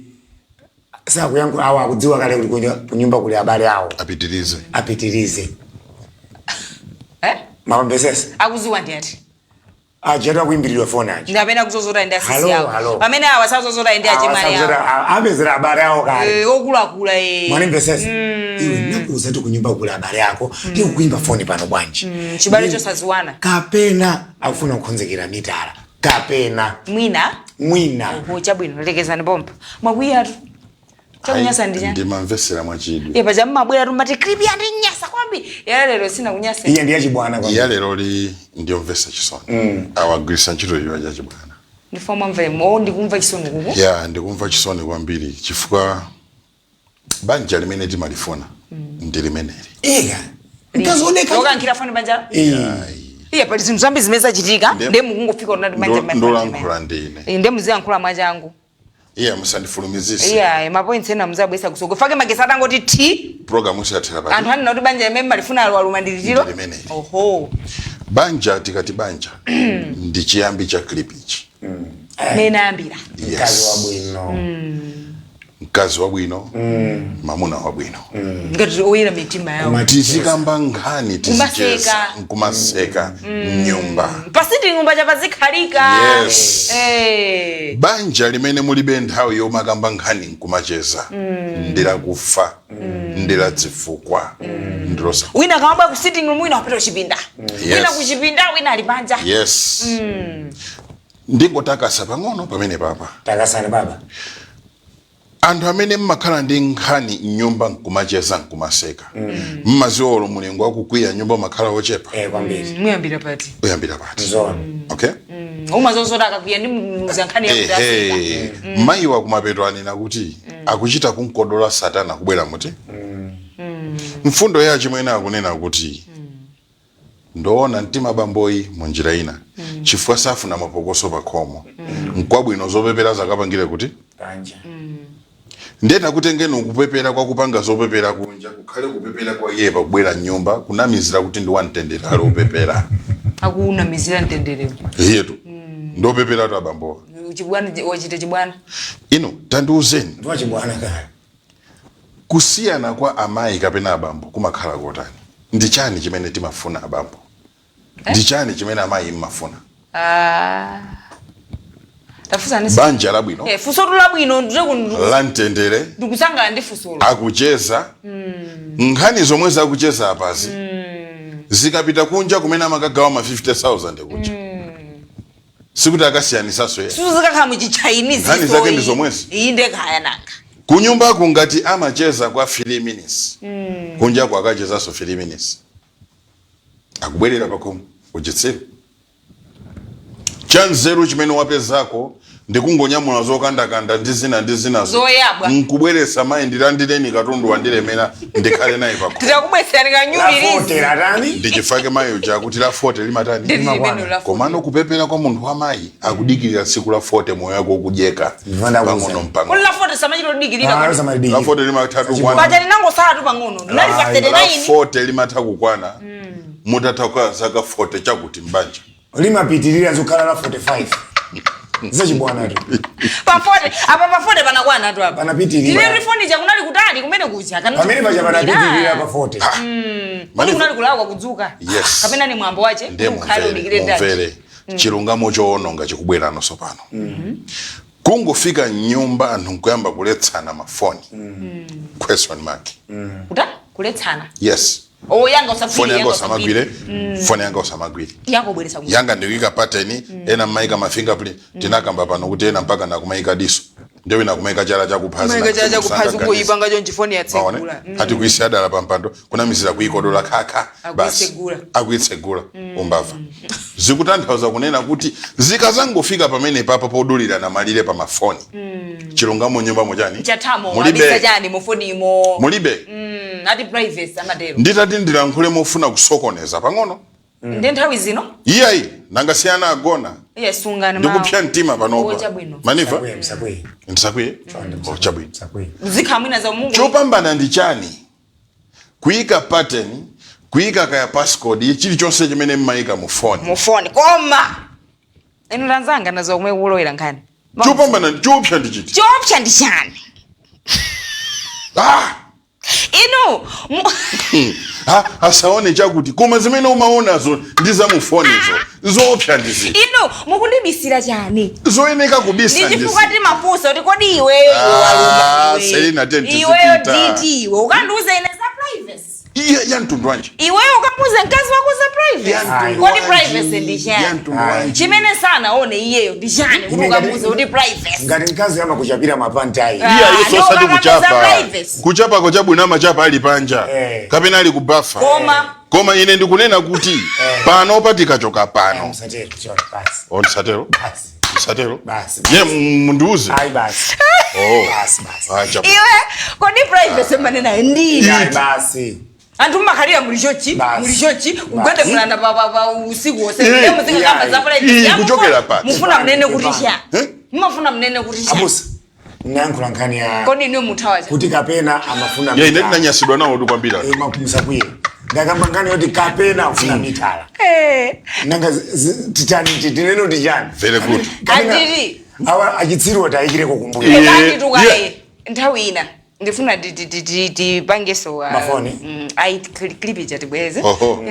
sakuyankhula awa akudziwa kale kuti kunyumba kuli abale awo. Apitirize. Apitirize. Eh? Mapembesesa? Akuziwa ndi ati? Achatu akuimbiridwa foni aja. Ndi amene akuzozota ndi asisi Hello, awo. hello. Pamene awa sazozota ndi achimwene awo. Apezera abale awo kale. Eh, okuluakulu, eh. Mwanimvesesa? Iwe, nakuuza ti kunyumba kuli abale ako, ndiye kuimba foni pano bwanji? Chibale chosaziwana. Kapena akufuna kukonzekera mitala, kapena Mwina. Mwina. Oho, chabwino, lekezani pompo. Mwakwiyatu. Chakunyasa ndi chani? Ndimamvesera mwachidwi. Iye paja mmabwera tumati clip yandinyasa kwambiri. Ya lero sina kunyasa. Iye ndiye chibwana kwambiri. Ya lero li ndiyomvesa chisoni, awagwirisa ntchito chiwa cha chibwana. Ndifoma mve mo ndikumva chisoni kuku. Ya, ndikumva chisoni kwambiri chifukwa banja limene timalifuna ndi limeneli. Eka. Mkazi wodekha. Lokankhira foni banja. Eh. Iye pali zinthu zambiri zimene zachitika, ndiye mukungofika unati banja. Ndolankhula ndine. Ndiye muziyankhula mwachangu. Iye, musandifulumizise. Iye, mapoints ena muzabwesa kusoko fake magesi atangoti t Programu siyathera pati. Anthu anena kuti banja imene malifuna alwaluma ndilitiro. Ndi limeneli. Oho. Banja, tikati banja ndi chiyambi cha clip ichi. Mene ayambira. Mkazi wabwino. Mkazi wabwino, mamuna wabwino. Ngati oyera mitima yawo. Tizikamba nkhani, tizicheza. Kumaseka. Nkumaseka mnyumba. Pasiti ngumba chapazikhalika. Yes. Eh. Banja limene mulibe nthawi yomakamba nkhani nkumacheza ndilakufa, ndiladzifukwa, ndilosa. Wina akamabwa ku sitting room, wina wapita kuchipinda. Wina kuchipinda, wina ali panja. Yes, ndingotakasa pang'ono pamene papa. Takasana baba. Anthu amene mmakhala ndi nkhani mnyumba nkumacheza nkumaseka, mmaziwa olo mulingo wakukwiya nyumba umakhala wochepa. Eh, kwambiri. Muyambira pati? Uyambira pati? Zona. Okay. Umazozota akakwiya ndi muzankhani yakuti aseka. Ehe, mayiwa kumapeto anena kuti akuchita kunkodola satana kubwera muti mfundo ya chimwene. Akunena kuti ndoona mtima bamboyi munjira ina, chifukwa safuna mapokoso pakhomo. Nkwabwino zopepera zakapangire kuti Panja. Ndiye takutengeni kupepera kwa kupanga zopepera kunja, kukhale kupepera kwa iye pakubwera nyumba, kunamizira kuti ndi wamtendere, ali opepera. Akunamizira mtenderero. Iyetu ndopepera tu abambowa. Chibwana, wachite chibwana. Ino tandiuzeni. Ndiwachibwana kale. Kusiyana kwa amayi kapena abambo kumakhala kotani? Ndi chani chimene timafuna abambo? Ndi chani chimene amayi mmafuna? Ah. Tafusa nisi. Banja labwino. Eh, fuso labwino ndiye. La mtendere. Ndikusangala ndi fusolo. Akucheza nkhani zomwe zakucheza apazi zikapita kunja kumene amakagawa ma 50,000 kuja, sikuti akasiyanisaso ye. Suzikakhala mu Chinese. Nkhani zake ndi zomwezi. Iyi ndekaya nanga. Kunyumbaku ngati amacheza kwa 3 minutes, kunja akachezanso 3 minutes, akubwerera pakhomo. Uchitsiru chanzeru chimene wapezako ndikungonyamula zokandakanda ndi zina ndi zinazo. Zoyabwa. Nkubweresa, mayi, ndilandireni katundu wandilemera, ndikhale naye pakhomo. Titakubwesera kanyumirizi. La 40 latani. Ndichifake mayi uja akuti la 40 limatani? Ndili. Komano kupepera kwa munthu wa mayi akudikirira tsiku la 40, moyo wako ukudyeka Ndivanda pang'ono kuza. mpang'ono. Kuli la 40 samachita kudikirira. La 40 limatha kukwana. Paja linangosala tu pang'ono, linali pa La 39. 40 limatha kukwana mutatha kwa zaka 40 chakuti mbanja. Limapitirira zokhala la 45 zachibwana tu. Pa 40 apa, pa 40 panakwana tu apa. Panapitirira. Tilili foni chakunali kutali kumene kucha. Kana Pamene paja panapitirira pa 40. Kodi kunali kulakwa kudzuka? Yes. Kapena ni mwambo wache? Ndiye ukhale mumvere, udikire ndati. mumvere chilungamo choononga chikubwerano pano. Kungofika nyumba anthu nkuyamba kuletsana mafoni, question mark. Kuta kuletsana? Yes. O, yanga Foni usagwire. yanga usamagwire, foni yanga usamagwire. Yanga ubweresa kuno. Yanga ndikuyika pattern, ena mmaika ma fingerprint. Tinakamba pano kuti ena mpaka nakumayika diso, ndio wina kumayika chala chakuphazi. Kumayika chala chakuphazi, kungoyipanga chonchi, foni yatsegula. Ati kuisi adala pampando, kunamizira kuikodola khakha basi. Akuitsegula. Akuitsegula umbava. Zikutanthauza kunena kuti zikazangofika pamene papa podulira na malire pa mafoni, chilungamo nyumba mochani? Chatamo. Mulibe. Wabisa chani mufonimo? Mulibe. Ati privacy amatero. Nditati ndilankhule mofuna kusokoneza pang'ono. Ndi nthawi zino. Iyayi, nanga siyana agona. Iye, sungani mawu. Ndikupsya mtima Oh, panopa. chabwino. Maniva. Msakwiye, msakwiye. Ndisakwiye? Oh, chabwino. Msakwiye. Zikhamwina za Mungu. Chopambana ndi chani? Kuyika pattern, kuyika kaya passcode, chilichonse chimene mmayika mu foni. Mufoni, koma inu tanzanga nazo kumwe kulowera nkhani. Chopambana, chopsa ndi chiti? Chopsa ndi chani? Ah! Inu Ah, asaone chakuti, koma zimene umaonazo ndi za mu fonizo, zoopsa ndi ziti? Inu mukundibisira chani? Zoyeneka kubisa Ndi ndi chifukwa ziti? timafunsa kuti kodi iweyo, iwe Ah, waluma iwe. Selina, tenti Iweyo zipita. diti, iwe ukandiuza ine za privacy. Iye ya mtundu wanji? Iweyo ukamuuza mkazi wako za privacy. Ya mtundu Kodi wanji? privacy ndi Ya chani? mtundu wanji? Chimene sanaone iyeyo ndi chani kuti Ine ukamuuze kuti privacy? Ngati mkazi amakuchapira mapanti ayi. Ah, Iya, iso no, osati ukamuuza kuchapa. privacy. Kuchapako chabwino, amachapa ali panja Eh. kapena ali kubafa. Koma Koma ine ndikunena kuti pano patikachoka pano. Msatero chona basi. O, ndisatero? Basi. Msatero. Basi. Ye, mundiuze. Ayi, basi. Oh. Basi, basi. Ah, chabwino. Iwe, kodi privacy manenayo ndi Ayi, basi. Anthu mmakhalira muli chochi, Basi. muli chochi, kugwedemulana pa usiku wonse. Eh, Ndiye muzikakamba za private. Eh, kuchokera pati. Mufuna mnene kuti cha. Eh? Mumafuna mnene kuti cha. Abusa, nayankhula nkhani ya Kodi inu muthawa cha. kuti kapena amafuna Yeah, ine mitala. ndinanyasidwa nawo tu kwambiri. Eh, musakwiye. Ndakamba nkhani yoti kapena afuna mitala. Eh. Nanga titani tinene kuti chani? Very good. Kapena- Andiri. Awa achitsiru atayikireko kumbuyo. Eh, Ekati tukaye. yeah. Nthawi ina. Ndifuna tipangeso Mafoni? Ayi, clip ija tibweze. Oho.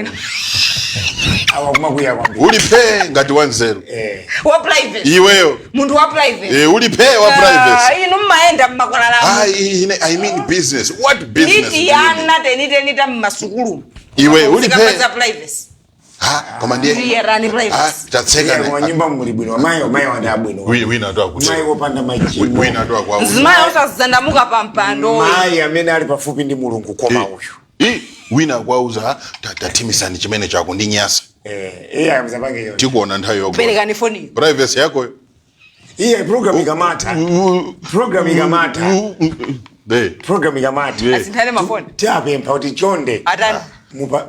Awa kumakwiya kwambiri. Uli phe ngati wanzeru. Eh. Wa private. Iweyo. Munthu wa private. Eh, uli phe wa private. Inu mmaenda mmakwalalamu. I mean business. What business do Iti you mean? ana teniteni ta mmasukulu. Iwe uli Zikamba phe. za privacy. Ha, koma ndiye. Ndiye rani privacy. Ah, tatseka. Yeah, koma nyumba muli bwino. Mayi mayi wandi abwino. Wina ndo akuti. Mayi wopanda machimo. Wina ndo akwa. Mzimayi osazandamuka pa mpando. Mayi amene ali pafupi ndi Mulungu koma uyu. Eh, wina akwauza tatimisani chimene chako ndi nyasa. Eh, iye amzapange iyo. Tikuona nthawi yogona. Perekani foni. Privacy yako. Iye program ikamata. Program ikamata. Eh. Program ikamata. Yeah. Asinthane mafoni. Tiapempha kuti chonde. Atani.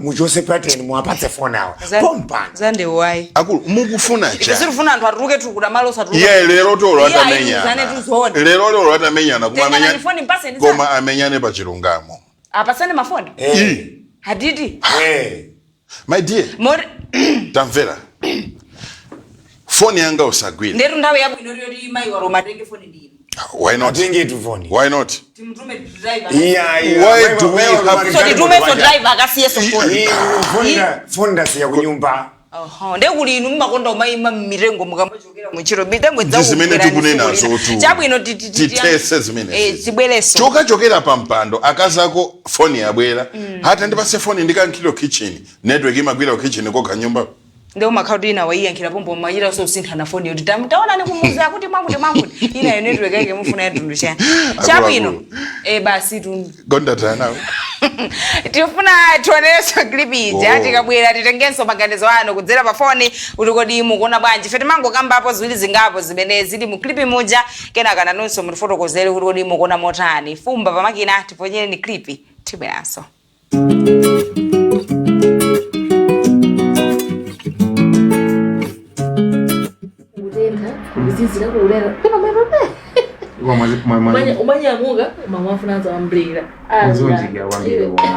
Muchose pattern muwapatse phone awa. Pompano. Zande wayi. Akulu mukufuna Ife cha. sitifuna anthu atuluke tukuda malo osatuluka. Iye lero tolo Iye atamenyana. ayikuzane tuzoona. Lero lolo atamenyana koma Tengana amenya. ni phone mpase ndi Koma amenyane pa chilungamo. Apasane mafoni. Eh. Hadidi. Eh. My dear, Mori tamvera. Foni yanga usagwire. ndetu nthawi yabwino yoti mayi waro matenge foni ndini. Why not? Atenge tu phone. Why not? Timutume driver. Iya, iya. Why do we have- So titume so driver akasiye so foni. Phone ndasiya kunyumba. Oho, ndekuli inu mmakonda umayima mmitengo mukamachokera muntchito mitengo Ndi zimene tikunenazo tu. Chabwino Tithese zimenezi. Eh, tibwereso. Chokachokera pa mpando akazako foni yabwera. Hata ndipase foni ndikankhiro kitchen. Network imagwira ku kitchen kokha nyumba. Ndio makhala ina waiyankhira pompo machita so usinthana foni yoti taonani kumuza kuti mwakuti mwakuti ina yo network yake mufuna yatundu chani. Chabwino. Eh, basi tu Gondatana nawe. Tifuna tionerenso clip ija. Oh. Tikabwera titengenso maganizo anu kudzera pa foni kuti kodi mukuona bwanji. Ife timangokambapo ziwiri zingapo zimene zili mu clip muja, kenaka nanunso mutifotokozere kuti kodi mukuona motani. Fumba pamakina tiponyereni clip tibweranso. Kutentha, kuzizira, kulera. Pena pepe. Umanyamuka, mama afuna azawambirira. Uzonjika kwambiri koma.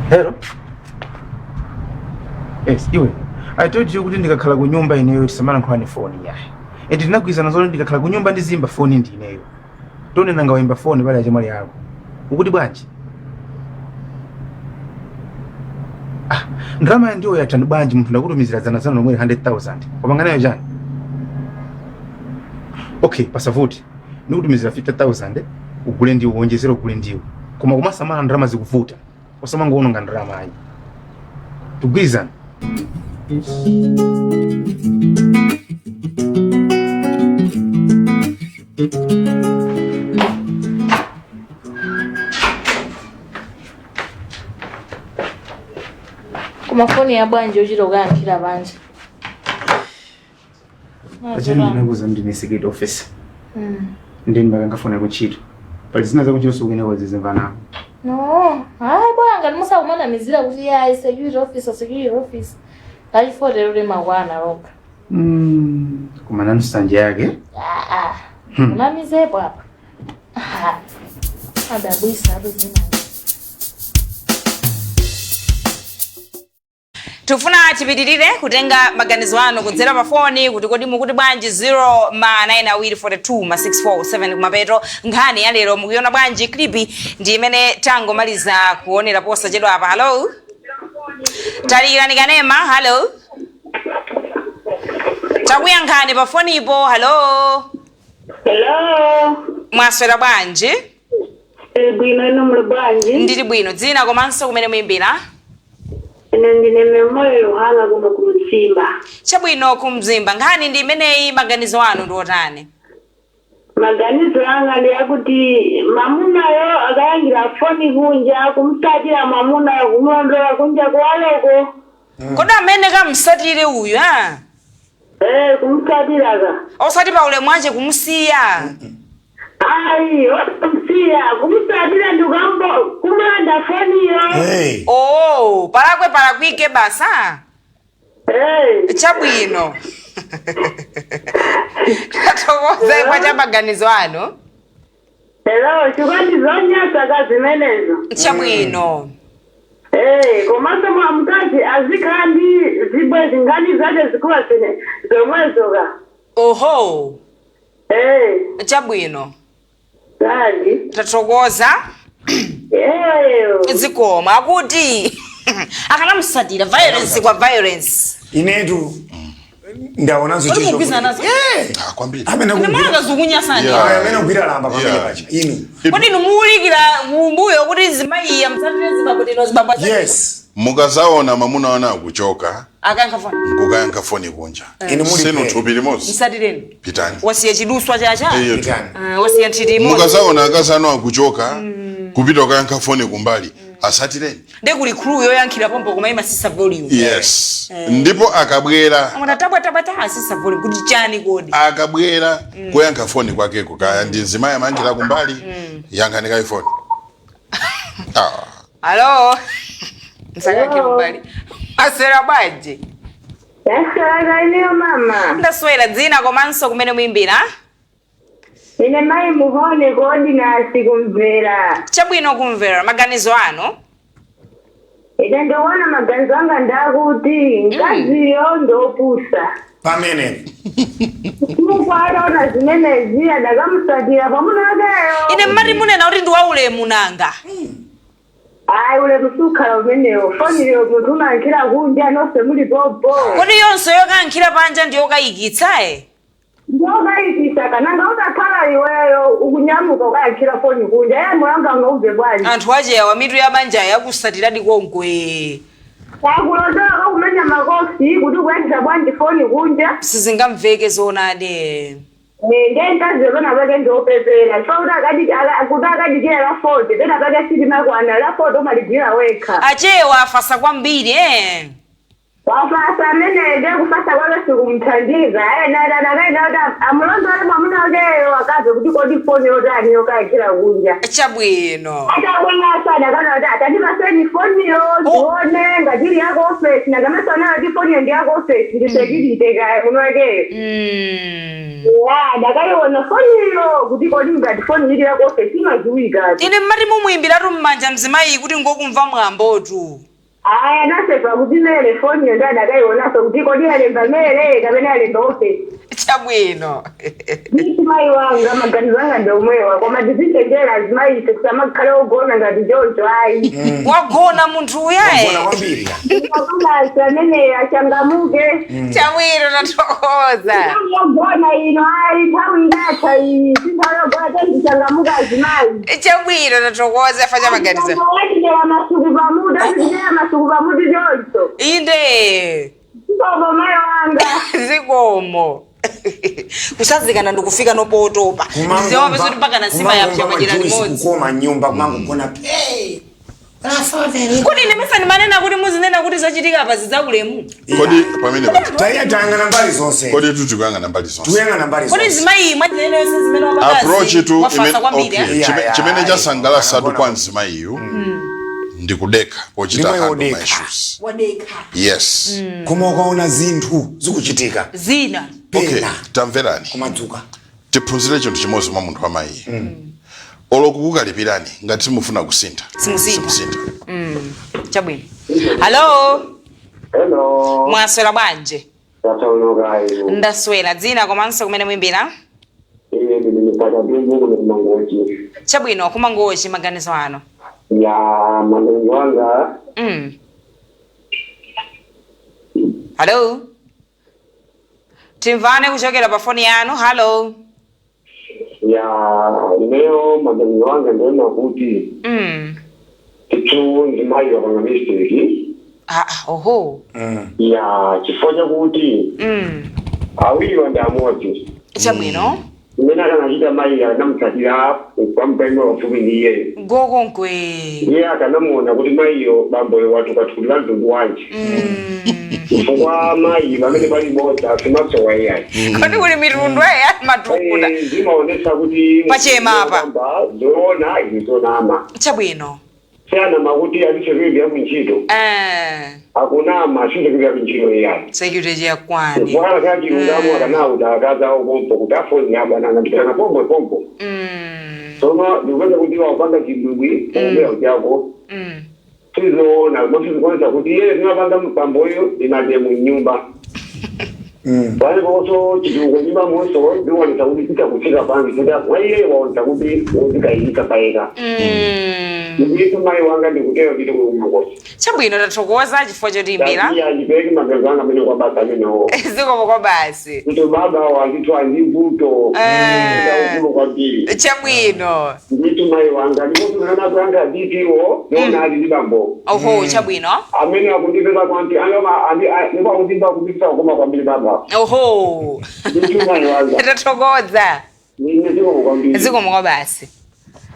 Hello. Yes, iwe. I told you kuti ndikakhala ku nyumba ineyo tisamala nkhani foni yayi. Ende tinagwirizana zoti ndikakhala ku nyumba ndizimba foni ndi ineyo. Tone nanga waimba foni pali achemwali ako. Ukuti bwanji? Ah, ndalama ndiyo yatha bwanji munthu ndakutumizira zana zana lomwe 100,000. Wapanga nayo chani? Okay, pasavuti. Ndikutumizira 50,000 ugule ndiwo, uwonjezere ugule ndiwo. Koma kumasamala ndalama zikuvuta. Osamangoononga ndalama ayi. Tugwirizana. Koma foni ya bwanji ochita kukayankhira panja. Pachani ndinakuza ndine security officer. Ndini makangafuna kuntchito. Pali zina zakuntchito sikuyenera kuzizimva nawo. No, hayi bwana ngati musakumanamizira kuti yayi security officer, security officer. Kachifotero limakwana lokha. Koma nanu nsanje yake. Ah, ah. Unamizepo apa. Ah. Adabwisa apo zina. Tifuna tipitirire kutenga maganizo anu kudzera pa foni kuti kodi mukuti bwanji 0 ma 9 awiri 42 ma 647 kumapeto. Nkhani ya lero mukuiona bwanji? Clip ndi imene tangomaliza kuonera posachedwa apa. Hello, talikirani kanema. Hello, takuyankhani pa fonipo. Hello. Hello. Mwaswera bwanji? Bwino, inu muli bwanji? Ndili bwino. Dzina komanso kumene muyimbira? Ine Ine ndine Memoyo Luhanga kuno ku Mzimba. Chabwino, ku Mzimba. Nkhani ndi imeneyi, maganizo anu ndi otani? Maganizo anga ndi akuti mamunayo akayangira foni kunja, kumsatira mamunayo, kumulondola kunja kuwaloko. Kodi amene kamsatire uyu a? Eh, kumsatira ka. Osati pa ulemu ache kumusiya? Ayi, osamsiya, kumsatira ndikambo kumulanda foniyo. Hey. Oh, palakwe palakwike basa. Eh. Chabwino, tathokoza kwa cha maganizo anu. Hello, chikondi zonyasa ka zimenezo. Chabwino. Eh, komanso mwa mkazi azikhala ndi zibwenzi, nkhani zake zikuwa zine zomwezo ka. Oho. Eh. Chabwino. Kadi. Tathokoza. Eyo. Zikoma. Akuti akanamsatira, violence kwa violence. Inetu ndaonanso. Kodi mugwirizana nazo? Ah, kwambiri. Amene Ine kugwira mwanga zikunyasani. Yeah. Amene kugwira lamba pamene pacha inu. Kodi inu muwulikira kumbuyo kuti zimayiya msatire zibambo tino zibambo? Yes. Mukazaona mamuna wana akuchoka Akayankha foni. Nkukayankha foni kunja, Inu muli sinu pe. thupi limodzi. Msatireni. Pitani. Wasiya chiduswa chacha. Eyo. Pitani. Wasiya nthiti imodzi. Mukazaona akazi anu akuchoka kupita kukayankha foni kumbali, asatireni. Ndi kuli crew yoyankhira pompo koma imasisa volume. Yes, ndipo akabwera Amuna tabwatabwata, asisa volume kuti chani kodi? Akabwera kuyankha foni kwakeko, kaya ndi mzimayi amayankhira kumbali, yankhani kayi foni. Ah. Alo, msakankhe kumbali. Maswera bwanji? Yaswera iniyo, mama? Ndaswera. Dzina komanso kumene muyimbira? Ine mayi Muhone koordinasi kumvera. Chabwino, kumvera. Maganizo anu? Ine ndikuona maganizo anga ndakuti mkaziyo ndopusa. Pamene Chifukwa ataona zimenezi adakamusatira pamuna akeyo. Ine mmati munena kuti ndi waulemu nanga. Ayi, ulemu sukhala umenewo. Foniyo munthu umayankhira kunja nonse muli popo. Kodi yonse yokankhira panja ndi yokayikitsa e? Ndokayikisa kananga utakhala iweyo ukunyamuka ukayankhira foni kunja, ye moyanga ungaubve bwanji? Anthu achewa mitu ya banja yakusatiradi konko. Akulondola kakumenya makofi kuti ukuyankhira bwanji foni kunja. Sizingamveke zoonadi. Nde mkaziyo pena pake ndiopepera, chifukwa kuti akadikira la 40, pena pake silimakwana la 40, umaligwira wekha. Achewa afasa kwambiri e. Wafasa amene, nde kufasa kwake sikumthandiza. Ena kuti amulondole mwamuna wakeyo akaze kuti kodi foni yotani yokayankhira kunja. Chabwino. Atabwera adakana kuti atandipaseni foniyo ndione ngatili yako ofesi, nakamesana kuti foniyo ndi yako ofesi, ndi security kaya muno wakeyo. Ya, ndakaiona foniyo kuti kodi ngati foni ili yako ofesi imadziwika. Ine mmati mumuyimbiratu mmanja mzimayi kuti ngokumva mwambotu. Aya, nasepa kuti mere foniyo ndi adakaionaso kuti kodi alemba mere kapena alemba ofesi. Chabwino. Nditi mayi wanga, maganizo anga ndiomwewa, koma tizichenjera azimayise kusamakhale ogona ngati choncho, ayi. Wagona munthu uyaye. Wagona kwambiri. Akulasi amene achangamuke. Chabwino, tathokoza. Nthawi yogona ino ayi, nthawi inatha iyi, si nthawi yogona, tendichangamuka azimayi. Chabwino, tathokoza fa cha maganizo. Watidera masuku pamutu, atidera masuku pamutu choncho. Inde. Zikomo, mayi wanga. Zikomo. Kusazikana ndikufika nopotopa, ndiziwa kuti mpaka na nsima yapsa kwajira limodzi. Kukoma nyumba kumangogona pe. Kodi ine mesa ndimanena kuti muzinena kuti zachitika apa zidzakulemu? Kodi pamene Taiya tayang'ana mbali zonse. Kodi tikuyang'ana mbali zonse? Tuyang'ana mbali Kodi zonse. zimayi mwatinene yonse zimene Approach tu wafasa kwambiri. okay. Eh? Yeah, yeah, Chimene yeah. chasangalasatu Agona. kwa mzimayiyu ndikudekha pochita Ndimwe handle my wodekha. issues. Wadekha. Yes. Koma ukaona zinthu zikuchitika zina Okay. pena Tamverani. kumadzuka. Tiphunzire chinthu chimodzi mwa munthu amayi: olo kukukalipirani, ngati simufuna kusintha, Simusintha. simusintha. Chabwino. Hello. Hello. Mwaswera bwanji? Tataunoka inu? Ndaswera. Dzina komanso kumene muyimbira? Ine ndine mipata bingu kuno kumangochi. Chabwino, kumangochi. Maganizo ano? Ya, maganizo anga. Hello, timvane kuchokera pa foni yanu. Hello. Ya, ineyo maganizo anga ndiona kuti tithu mzimayi wapanga mistake. Ah, ah, Oho. Ya, chifukwa chakuti awiriwa ndi amodzi. Chabwino. Mmene akanachita mayi, anamutsatira kwamkaima wafupi ndi iyeyo. Gokonkwe. Iye akanamuona kuti mayiyo, bamboyo watukathulira mtundu wanji, chifukwa mayi pamene pali bodza simasowa iyayi. Kodi kuli mitundu eya matukuta? Zimaonesa kuti Pachema apa. Kwamba zoona izi zonama. Chabwino. Sianama kuti ali security yakuntchito. Akunama, si security yakuntchito iyayi. Security yakwani. Chifukwa cha chilungamo akanauza akazawo pompo kuti afoni yabwananga ndikana pompo pompo. Tsono ndikupeza kuti wapanga chibwibwi pomwe chako. Sizoona, mosizikuonesa kuti iye zimapanga mpamboyo inade mu nyumba pale ponso chitukuko nyumba monso zionesa kuti sichakutsika pansi kuti mwa iye waonesa kuti wozikayika payeka. Ndikuti mayi wanga ndikutero chiti kumakosi. Chabwino, tathokoza chifukwa chotiyimbira. Iya, ndipereke maganizo anga amene kwa basa amenewo. Zikomo kwa basi. Kuti baba wandithu andimvuto ukulu kwambiri. Chabwino. Ndithu mayi wanga, ndikuti DPO yona ali ndi bambo. Oho, chabwino. Amene akundipeza kwanti angakundimba kundipisa kukoma kwambiri baba. Oho. Ndithu mayi wanga. Tathokoza. Ine zikomo kwambiri. Zikomo kwa basi.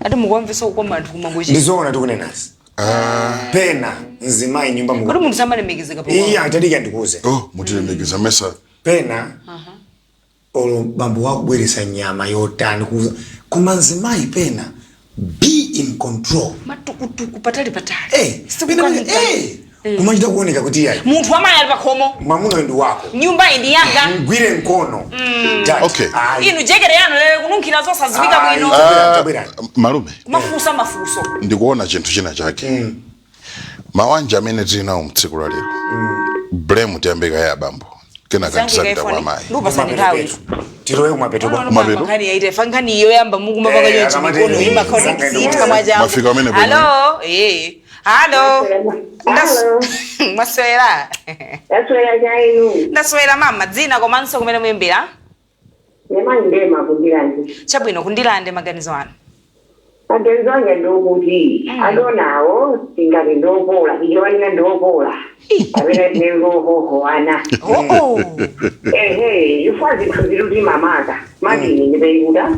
Ati mukumvesa kukoma anthu kumangochi. Ndizoona tikunenazi, pena mzimayi nyumba Kodi munthu samalemekezeka pa? Iya, tadika ndikuuze. Oh, mutilemekeza mesa. Pena olo bambo wakubweresa nyama yotani koma mzimayi pena be in control. Matukutuku patali patali. Eh, pena kumachita kuoneka kuti iyayi. Munthu amayi ali pakhomo. Mwamuna ndi wako. Nyumba iyi ndi yanga. Mgwire mkono. Dad, Okay. ayi. Inu jekere yanu lero kununkhira zosadziwika Ayi. bwino. Tabwerani, tabwerani. Malume. Kumafunsa mafunso. Ndikuona chinthu china chake, mawanja amene tili nawo mtsiku la lero, blame tiyambeka ya abambo, kenaka tisapita kwa amayi. Ndupasani nthawi. Tilowe kumapeto kwa Kumapeto? Nkhani yaite fa nkhani iyo yamba mukumapanga Eh, chonchi akamati- mikono imakhala Zanga mwachangu. Mafika amene bwino. Halo, halo. Halo. Mwaswera? Yaswera chainu? Ndaswera mama, dzina komanso kumene muyimbira? Nemani ndema kundilandi. Chabwino, kundilande, maganizo anu. Maganizo anga ndokuti adonawo tingati ndopola, ichiwanina ndopola kapena tinengohohoana. Oo. Ehe, ifwa zinthu ziri kuti mamaka madini ndipeikuda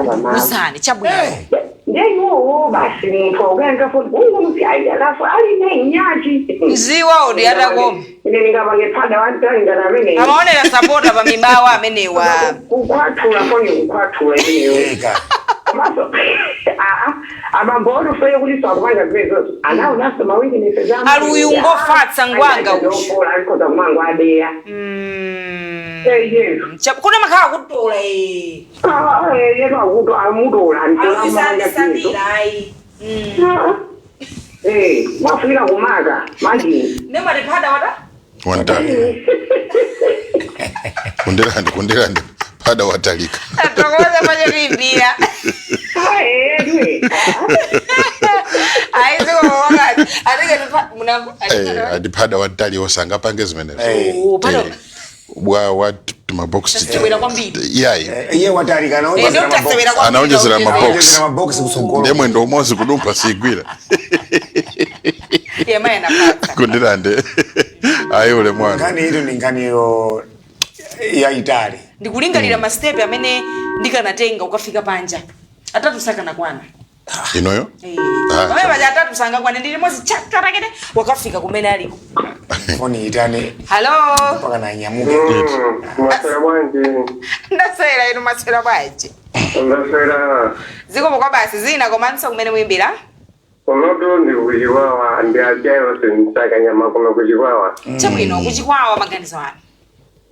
pamama. Usani, chabwino. Ndeiwowo basi munthu aukaenga foni ungomusi alafu aline nyachi. Mziwa udi atakoma. Ine ndingapange phada wantangana amene Amaonera sapota pa mibawa amenewa. Kukhwathula foni, kukhwathula imeneyo. Eka. Komanso abambo otufeye kuti sakupanga zimenezozo anawo naso maweaknesses. Ali uyu ngofatsa ngwanga uyu. Uyu alikhoza kumango adeya. Eyeyo. Kuna makhala kutola eh. Yetu akuto amutola. Alusandisandira ayi. Mwafika kumaka manje. Nemati phada wata? Wantali kundirande, kundirande pada watalika. Tokoza pachotimbira. Edwe. Ayi, zikomo wakati. Atikati munamva. Ati phada wantali osangapange zimenezo. Oh, phada- Bwa wa tumabox. Tasewera kwambiri. Iyayi. Iye watalika. Eh, ndio tasewera kwambiri. Anaonjezera mabox. Anaonjezera mabox kusogolo. Ndiye mwendo umodzi kudumpha sigwira. Iye mayi anapatsa. Kundirande ayi ule mwana. Nkhani ito ndi nkhaniyo yayitali. Ndikulingalira mastepe amene ndikanatenga ukafika panja. Atatu sakanakwana. Inoyo. Ah, Pamene paja atatu sangakwane, ndi limodzi chakarakete wakafika kumene aliko. Foni itane. Halo. Mpaka nanyamuke. Maswera bwanji? Ndaswera, inu maswera bwanji? Ndaswera. Zikomo kwa basi, zina komanso kumene muyimbira? Kunotu ndi kuchikwawa, ndi ajayo simsaka nyama kuno kuchikwawa. Chabwino, kuchikwawa, maganizo anu.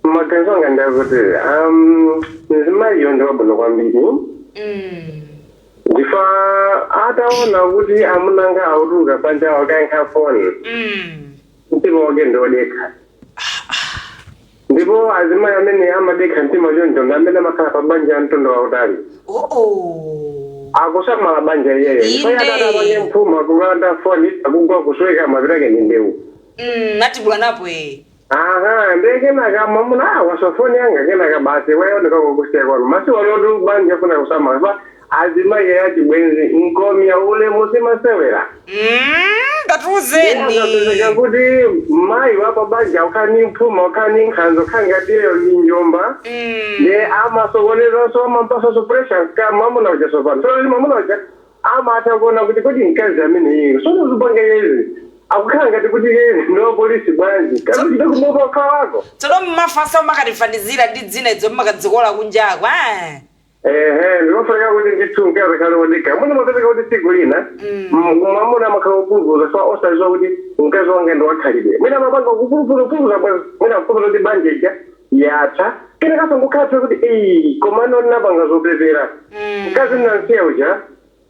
Maganizo anga ndakuti mzimayiyo ndi wabwino kwambiri. Ndifa ataona kuti amunanga autuluka panja wakayankha foni, mtima wake ndiodekha, ndipo azimayi amene amadekha mtima choncho ndi amene amakhala pa banja mtondo wautali. Oo. Akusamala banja iyeyo. Inde. Atatapange mphuma kulanda foni akugwa kusweka mapitake ndi ndewu. Natibula napo eh. Aha, ndiye kenaka mwamuna waswa foni yanga, kenaka basi waioneka kukusiya kwanu masi walotu banja funa kusamala pa azimayi achibwenzi nkomya ule musimasewera. Tatiuzeni. Akapezeka kuti mayi wapabanja akukhala ni mphuma, akukhala ni nkhanza, okhala ngatiyo ni njomba, ne amasokonezanso, amampasanso pressure ka mwamuna uja. Sopano so mwamuna uja amatha kuona kuti kuti mkazi amene iye sono zipanga izi akukhala ngati kuti iye ndo polisi bwanji kakuchita kumopa ukhala wako. Tsono mmafasa umakatifanizira ndi dzina idzo mmakadzikola kunjakwa, eh? Ehe, ndinofanira kuti ndithu mkazi akhale wodekha. Mwina mapezeka kuti tsiku lina mwamuna amakhala opulupuluza, so osadziwa kuti mkazi wanga ndi wakhalidwe. Mwina amapanga kupulupuluza, mwina kupulupuluza kuti banja ija yatha, kena kasangokhala kuti eyi, komano ndinapanga zopepera, mkazi ndinamsiya uja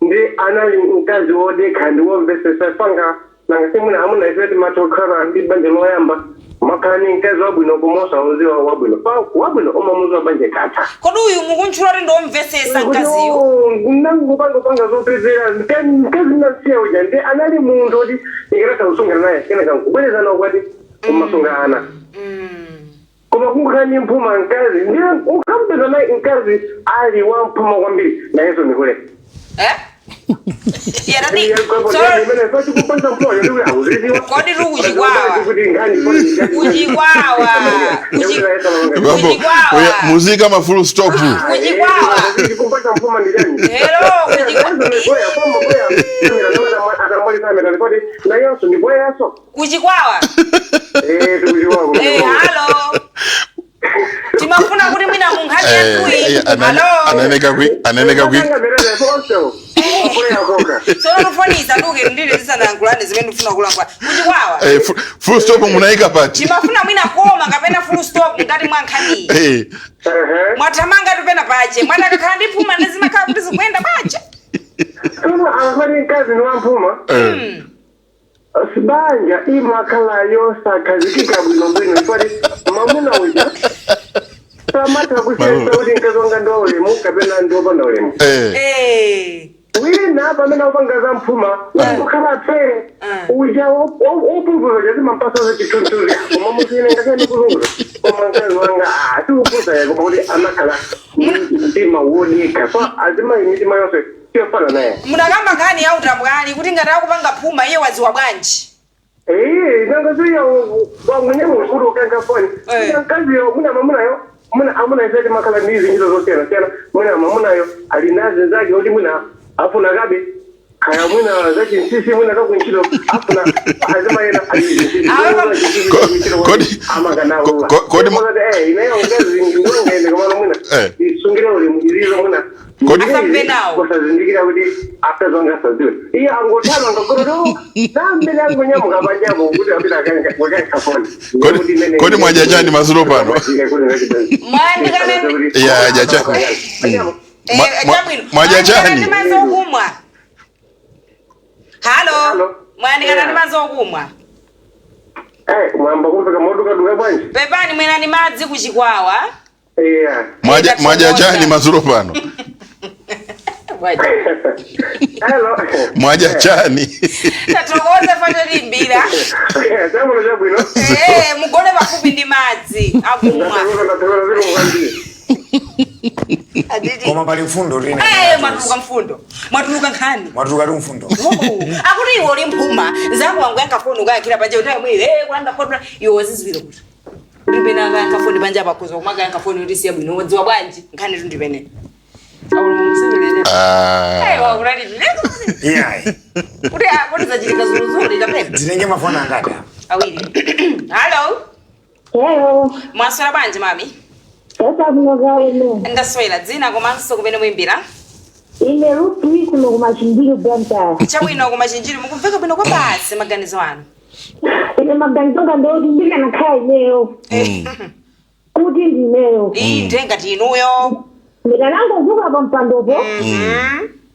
ndi anali mkazi wodekha ndi womvesesa panga. Nanga simwina amuna ife timatha kukhala ndi banja loyamba, makhala ni mkazi wabwino koma osauziwa wabwino pa wabwino umamuziwa banja katha. Kodi uyu mukuntchula kuti ndiwomvesesa mkaziyo? Nangopanga panga zopezera, mkazi nasiya uja ndi anali munthu kuti ikanatha kusungana naye, kena kankubwerezana ukwati kumasunga ana, koma kungokhala ni mphuma mkazi, ndiye ukampeza naye mkazi ali wa mphuma kwambiri, nayenso ndikule. Eh? Yatati Kodi tu kuchikwawa. Kuchikwawa. Bambo, Kuchikwawa. oya, muzika ma full stop. Kuchikwawa. Hello, kuchikwawa. Kuchikwawa. Eh, hello. Timafuna kuti mwina munkhani yathuyi. Hello. Ananeka kwi Tsono tufoni isaduke ndile tisanayankhulane zimene ndifuna kulankhula. Kuchikwawa. Full stop munayika pati? Timafuna mwina koma kapena full stop mkati mwa nkhaniyi. Mwathamanga tupena pache. Mwana akakhala ndi phuma ndizimakhala kuti zikuyenda bwache. Akafani mkazi ni wamphuma, sibanja imakhala yosakhazikika bwinobwino, ifati mamuna uja samatha kusiyesa kuti mkazi wanga ndi waulemu kapena ndi wopanda ulemu. Wina pamene akupanga za mphuma ukhala phe uja opulupuluza zimampasa chithunthunzi, koma munthu ine ngakhale ndikuzunguza, koma mkazi wanga sikupusa ya, koma kuti amakhala mtima wodekha, so azimayi mitima yonse siyofana naye. Munakamba nkhani ya utambwali kuti ngati akupanga phuma iye wadziwa bwanji? Eh, nanga siya wangunye kuti ukanga foni. Mkaziyo muna mamunayo muna amuna ifeti makhala ndi zinjiro zosiyana siyana, mwina mamunayo ali nazo zake kuti mwina afuna kabe kaya mwina zachinsinsi, mwina kakuntchito afuna azimayena. Ineyo mkazi ndiwangaende komano mwina isungire ulemu izizo mwina Asamve nawo. kusazindikira kuti akazi wanga asadziwe, iye angotama ngakoroto nambele angonyamuka panjapo kuti apita wakaika foni. Kodi mwadya chani madzulo pano? Yeah, adya chani. Chabwino. Mwadya Mwayandikana chani? ndi madzi okumwa? Halo. Hello. Mwayandikana ndi Yeah. madzi okumwa? Mwamba kumveka modukaduka bwanji? Pepani, mwenani madzi kuchikwawa. Yeah. Mwadya chani madzulo pano? Hello. Mwadya chani? Tathokoza fatolimbira. Chabwino, chabwino. Mugone pafupi ndi madzi akumwa. Ndathokoza, ndathokoza, zikomo kwambiri. Aditi. Koma pali mfundo tine. Mwatuluka mfundo, mwatuluka nkhani. Mwatuluka tu mfundo. Oh, akuti iwe uli mphuma zako wangu foni ukayankhira panja kuti amwe kulanda foni, iwe waziziwira kuti ndipene akayankha foni panja pakhoza kumakayankha foni kuti siya bwino, wadziwa bwanji? Nkhani tu ndipene. Ah. Iyayi. Kuti kuti zachitika zuluzulu kapena Tinenge mafoni angati apa? Awiri. Hello. Hello. Mwaswera bwanji, mami? Sasa kunokaene. Ndaswera. Dzina komanso kumene muyimbira? Ine Rupi kuno kumachinjiri, Blantyre. Chabwino, kumachinjiri mukumveka bwino kwa basi. Maganizo anu? Ine maganizo anga ndoti ndikanakhala ineyo, kuti ndineyo, Iyi ndengati inuyo. Ndikanangozuka pampandopo,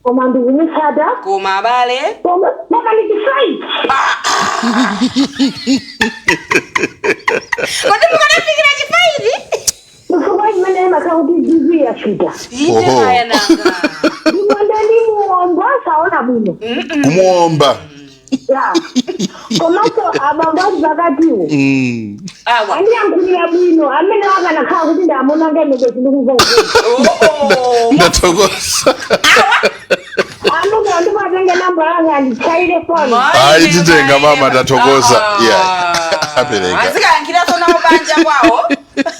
koma ndikumutsata. Koma abale. Koma ndichifight. Kodi mukanafikira chifight? Chifukwa chimene imakhala kuti BP yafika. Inde. Oho. Kaya nanga. Ndimonde ndimuomba saona bwino. Kumuomba. Ya, komanso abambo ati pakatiwo Awa. andiyankhulira bwino amene akanakhala kuti ndamonanga ine ndikumva. Oh. Ndathokoza. Amene andipatenge namba. namba langa nditchaire foni. Ayi, titenga mama, tathokoza. Yeah. Apereka. Azikayankhiraso nawo banja kwawo.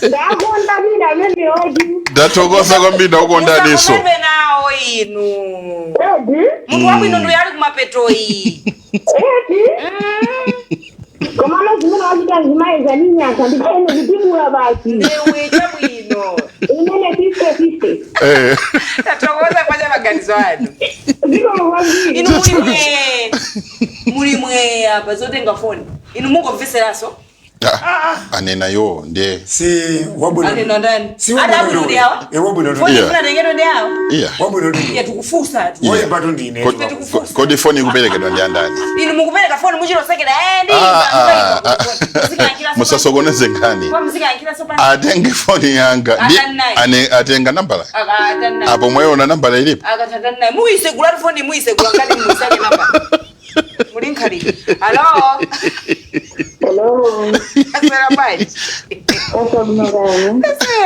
Ndakonda mina ameneyoji. Ndathokoza kwambiri, ndakukondaniso. Musakomedwe nawo inu. Edi. Munthu wabwino ndiye ali kumapetoyi. Edi. Komano zimene wachita mzimayi zaninyasa, ndipene kutibula basi. Ewe, chabwino. Imene 50-50. Tathokoza kwacha maganizo anu. Zikomo kwambiri. Inu mulimwe, mulimwe apa zotenga foni, inu mungomveseraso. Ah, anena yo ndiye. Si wabwino. Anena ndani? Si wabwino. Ati abwino ndi awa? Eh, wabwino Foni ndi. Yeah. ifunatengedwe ndi awa? Iya. Wabwino ndi. Iya, tikufusa tu. Yeah. Woyipatu ndine. Kodi foni ikuperekedwa ndi andani? Inu mukupereka foni muchilosekera ndi Ah, ah, ah. Musasokoneze nkhani. Atenge foni yanga. Atani naye. Ane atenga nambala apo, mwayiona nambala ilipo. Akathatani muyisegula foni, muyisegula ngati muyisake namba muli nkhali. Hello? Hello. Aswera bwanji? Osabinokani.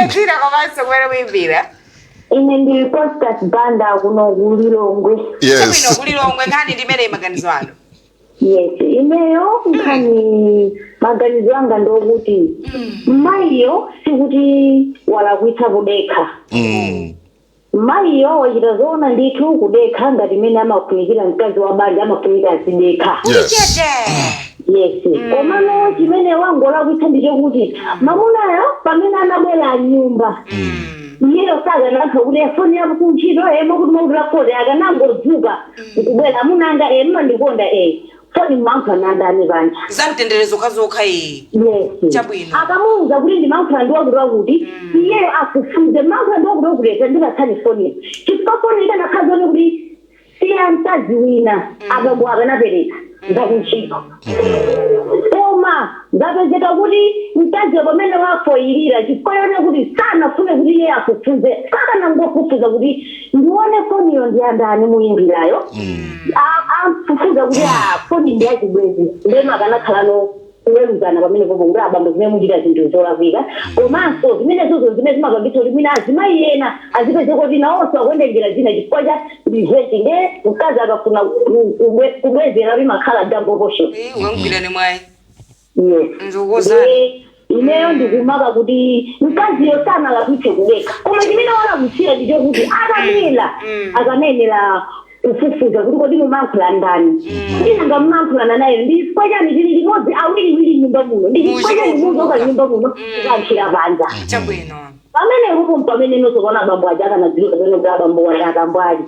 Dzina komanso kumene muyimbira? Ine ndili Costas Banda kuno kuLilongwe. Chabwino. Yes. KuLilongwe, nkhani ndimene, maganizo anu. Yes, ineyo nkhani, maganizo anga ndokuti mayiyo sikuti walakwitsa kudekha. Mayiyo wachita zoona ndithu kudekha, ngati imene amafunikira mkazi wa banja, amafunika azidekha. Yes. Yes, komano chimene wangolakwitsa ndichokuti mamunayo pamene anabwera anyumba, iyeyo sakanakha kuti efoni yako kuntchito emo kuti makuti lafoni, akanangodzuka nkubwera, amunanga, e mmandikonda, e foni mmankha nandani panja? Zamtendere zokhazokha iyi. Yes. Chabwino. Akamuwuza kuti ndimankhula ndi wakuti wakuti, iyeyo akufunze mankhula ndi wakuti wakuti, ndipatsani foni, chifukwa foni ikanakhala kuti siya mkazi wina, abambo akanapereka zakuntchito. Koma ngapezeka kuti mkazi pamene wafoyirira, chifukwa yone kuti sanafune kuti iye afufuze, sakanangofufuza kuti ndione foniyo ndiyandani muyimbirayo, afufuza kuti a foni ndiyachibwezi, ndema akanakhalano kuweruzana pamene popo kuti abambo zimene muchita zinthu zolakwika. Komanso zimene zozo zimene zimapangitsa kuti mwina azimayi ena azipeze kuti nawonso akuyenda njira zina chifukwa cha revenge, nde mkazi akafuna kubwezera limakhala double portion. Wamgwirani mwayi. Yes. Ndikukuwuzani. Ndiye ineyo ndikumaka kuti mkaziyo sanalakwitse kudekha, koma chimene walakwitsira ndichokuti akamela akanayenera kufufuza kuti kodi mumankhula ndani, kuti nanga mmankhulana naye ndi chifukwa chani? Tili limodzi awiriwiri nyumba muno, ndi chifukwa chani muzoka nyumba muno kukankhira panja? Chabwino. Pamene upo pamene nosokona abambo aja akanadziwika pamene kuti abambo wali abambo ali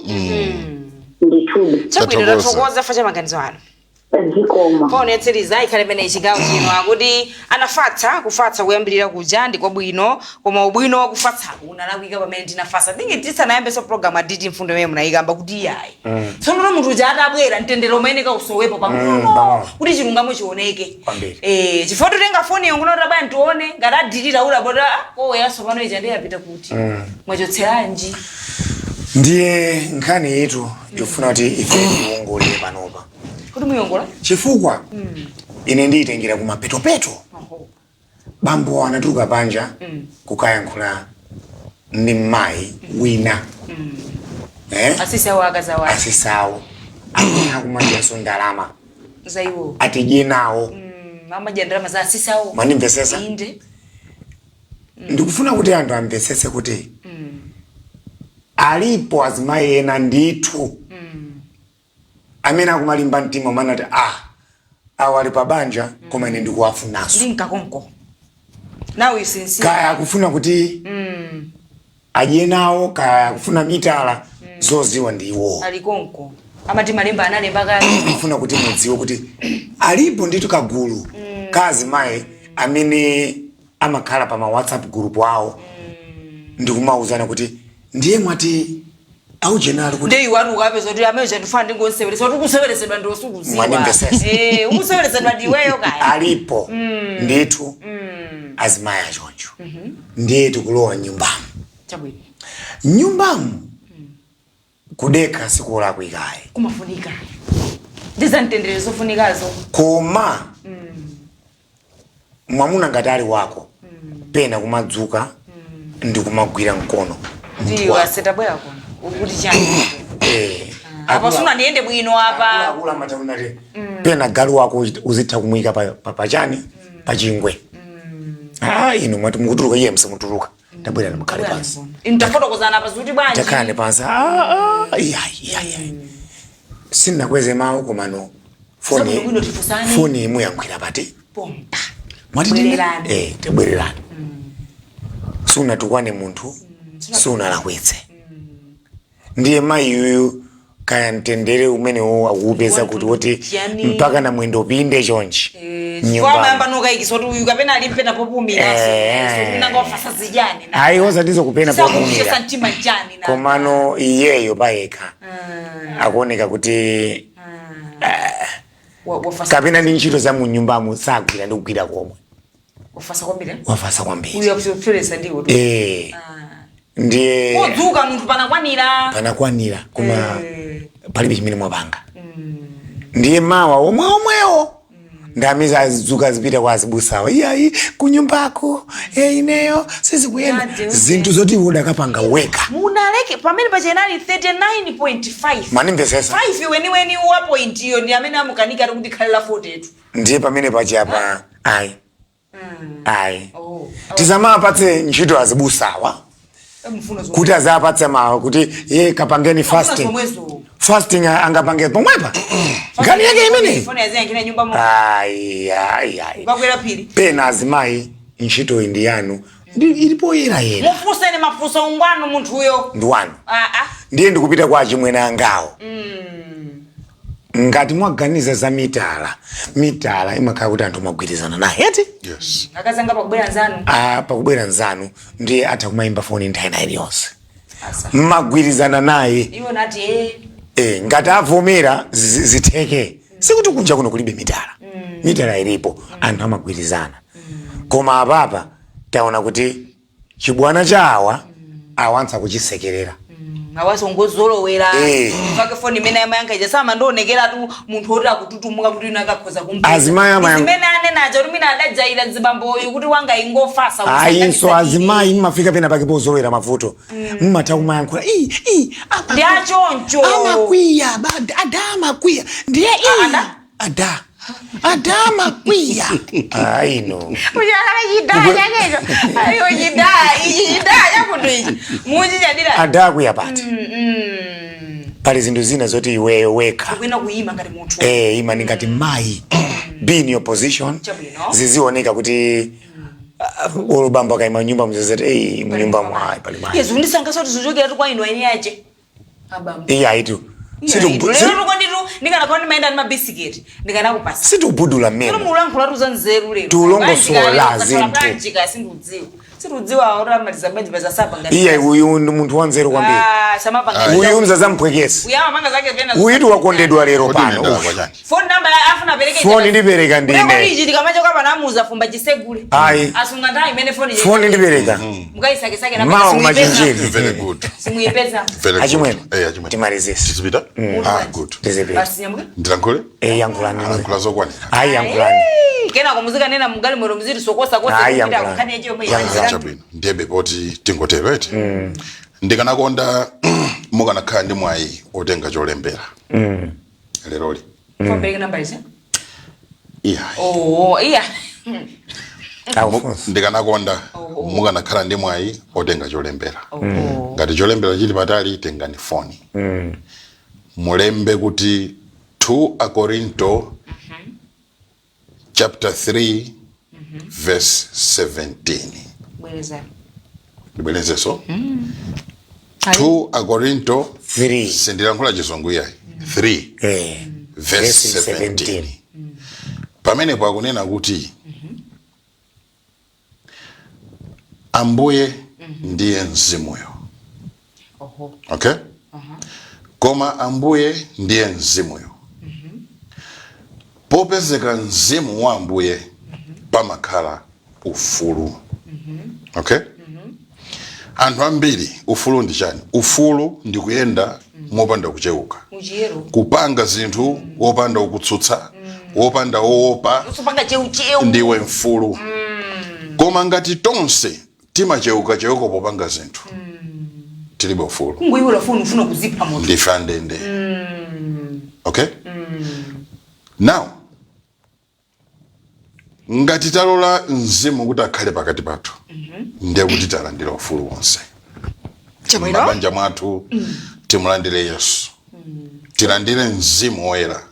ndithudi. Chabwino. Tathokoza. Tathokoza fa cha maganizo anu. Zikomo. Paonetseriza ikhale imene chigawo chino akuti anafatsa, kufatsa kuyambirira kuja ndi kwabwino, koma ubwino wakufatsako unalakwika pamene tinafasa dingi tisanayambenso program aditi mfundo imene munayikamba kuti iyayi, tsono munthu uja atabwera, mtendere umene kausowepo pang'ono Pang'ono. kuti chilungamo chioneke. Kwambiri. Chifukwa tutenga foni iyo nkunota bwana tione ngati adilira ula bota koweyaso pano ija ndiyapita kuti mwachotseranji. Ndiye nkhani yitu yofuna kuti ife tiwongolere panopa. Kuti muyongola? Chifukwa ine ndiyitengera kumapetopeto. Bambo anatuluka panja kukayankhula ndi mmayi wina, eh? Asisi awo, akazi awo. Asisawo amene akumadyaso ndalama Za iwo. Atidye nawo. Amadya ndalama za asisi awo. Mwandimvesesa? Inde. Ndikufuna kuti anthu amvesese kuti alipo azimayi ena ndithu amene akumalimba mtima umanati ah, awo ali pa banja koma ine ndikuwafunanso. Ndi mkakonko now you sincere. Kaya akufuna kuti adye nawo, kaya akufuna mitala, zoziwa ndi iwo. Alikonko amati malemba analemba kale. Ndikufuna kuti mudziwe kuti alipo ndithu kagulu ka azimayi amene amakhala pa ma WhatsApp group awo ndikumauzana kuti ndiye mwati aujenali kuti Ndiye iwe ati ukapeza kuti amene chandifana ndingonseweresa kuti ukuseweresedwa ndi osukuziwa. Mwandimvesesa. Eh, ukuseweresedwa ndiweyo kaya. Alipo ndithu azimayi achoncho. Ndiye tikulowa nyumbamu. Chabwino. Nyumbamu kudekha sikulakwikayi. Kumafunika ndizamtendere zofunikazo. Koma mwamuna ngati ali wako, pena kumadzuka ndi kumagwira mkono munthu Ndiyo. wako. Asetabwera kuno ukuti chani? Eh, Apa sunandiyende bwino apa. Akuluakulu amataona ti pena galu wako uzitha kumuyika pachani, pachingwe. Ah, inu mwati mukutuluka, iye msamutuluka, tabwerani mukhale pansi. Inu tafotokozana apa zuti bwanji? Takhalani pansi. Ah, ah, iyayi, iyayi, sindinakweze mawu, komano foni Zabwino bwino tifunsane. Foni imuyankhwira pati? Pompa. Mwati Bwererani. Eh, tibwererani. Sunatukwane munthu, sunalakwitse. Ndiye mayi uyu kaya mtendere umenewo akuupeza kuti woti Chiyani? mpaka na mwendo pinde chonchi Chifukwa amayamba nokayikisa kuti uyu kapena ali mpena popumira. Nanga wafasa zijani na? Ayi, osatizo kupena Sakuchesa popumira. mtima njani na? Komano iyeyo payekha akuoneka kuti Wafasa. Kapena ndi ntchito za mu nyumbamo sagwira ndi kugwira komwe. Wafasa kwambiri, eh? Wafasa kwambiri. Uyu akupseresa ndiwo. Eh, ndiye Podzuka munthu panakwanira. Panakwanira, koma palibe chimene mwapanga. Ndiye mawa omwe omwewo ndamiza azidzuka azipita kwa azibusawa, iyayi, kunyumbako e, ineyo sizikuyenda. Tate, Zinthu zoti iwe udakapanga weka. Munaleke pamene pachenali 39.5. Manimvesesa? 5 weniweni wa point iyo ndi amene amukanika kuti khalira 42. Ndiye pamene pachapa ayi, ayi. Oh. Tisamapatse ntchito azibusawa Mfuno zo. kuti azapatse mawa kuti ye kapangeni fasting. Zomwezo. Fasting angapange pomwepa nkhani yake imeneyi? Foni aziyankhira nyumba mo. Ayi, ayi, ayi. Ukakwera phiri. Pena azimayi, ntchito iyi ndi yanu, ndi ilipo yerayera. Mufunseni mafunso ungwano munthuyo. Ndi wanu. Ah ah. Ndiye ndikupita kwa achimwene angawo. Ngati mwaganiza za mitala, mitala imakhala kuti anthu mwagwirizana naye, eti? Yes. Akazanga pakubwera nzanu. Ah, pakubwera nzanu ndiye atha kumayimba foni nthawi ina iliyonse. Asa. Mmagwirizana naye. Iwo nati eh. E, ngati avomera zitheke. Sikuti kunja kuno kulibe mitala. Mitala ilipo, anthu amagwirizana. Koma apapa taona kuti chibwana cha awa awantsa kuchisekerera. Awaso ngozolowera. Eh. Mpaka foni imene amayankha ija samandionekeratu munthu woti akututumuka kuti ino akakhoza kumpeza. Azimayi Zimene anenacho kuti mina adajayira mzibamboyu kuti wanga ingofasa. Ayinso azimayi mmafika pena pake pozolowera mavuto, mmatha kumayankhula i i Ndi achoncho. Amakwiya ada, amakwiya ndiye i Ada? Ada, ada amakwiya ayino. Uchakala chidaa chakecho. Ayo chidaa ichi, chidaa chakuti ichi muchichadira. Ada akwiya pati? Pali zinthu zina zoti iweyo wekha Kwina kuyima ngati munthu. Eh, imani ngati mayi, be in your position. Chabwino. Zizioneka kuti ulubambo akaima nyumba mzezeti ei munyumba mwayi pali mayi. Yezu ndisangaso kuti zichokera tu kwa inu eni ache abambo. Iye ayitu. Lero tukonditu ndikanakhala ndimayenda ndi mabisiketi ndikanakupasa. Situbudula Lero mmene mulankhula tuza nzeru lero. Tulongosola zinthu. Bwanjika sindiudziwa, sindiudziwa otamaliza bwanji pasasapa ngati Iye uyu ndi munthu wanzeru kwambiri. Ah, samapanga. Uyu mzazamphwekesi. Uyu amapanga zake pena. Uyu tiwakondedwa lero Kodi pano. ndinda Uyu. kwa chani? Phone number afuna apereke. Foni ndipereka ndine. Ichi tikamachoka pano amuza fumba chisegule. Ayi. Asunga nthawi imene foni. Foni ndipereka. Mukayisakesake. Mawa kumachinjiri. Very good. Simuyipeza. Very good. Achimwene. Eh, achimwene. Timalizise. Tizipita. Ah, good. Tizipita. Basi nyamuke. Ndilankhule? Eh, yankhulani. Alankhula zokwanira. Ayi, yankhulani. Kenako muzikanena mugalimoto muziti sokosa kose. Ayi, kupita yankhulani. kukhani yachiyo mwe. Yankhulani. Chabwino, ndiyebe poti tingotero eti ndikanakonda mukanakhala ndi mwayi otenga cholembera leroli. Fombereke namba izi. Iya. Oh, iya. Akufunsa. Ndikanakonda mukanakhala ndi mwayi otenga cholembera. Ngati cholembera chili patali, tengani foni, mulembe kuti 2 Akorinto chapter 3 verse 17. Bwereza. Ndibwerezenso, 2 Akorinto 3. Sindilankhula chizungu iyayi, 3 Eh. verse Verse 17. 17. Pamenepo akunena kuti Ambuye ndiye mzimuyo. Oho. Okay, koma Ambuye ndiye mzimuyo, popezeka mzimu wa Ambuye pamakhala ufulu. Okay, anthu ambiri ufulu ndi chani? Ufulu ndi kuyenda mopanda kuchewuka, Muchiyero. kupanga zinthu wopanda ukutsutsa, wopanda woopa. Usupanga cheucheu. Ndiwe mfulu. Koma ngati tonse timachewuka chewuka popanga zinthu, tilibe ufulu. Kungoyiwula foni ufuna kuzipha moto. Ndife andende. Okay, now ngati talola mzimu kuti akhale pakati pathu, ndiye kuti talandira ufulu wonse. Chabwino. Mabanja mwathu timulandire Yesu, tilandire Mzimu Woyera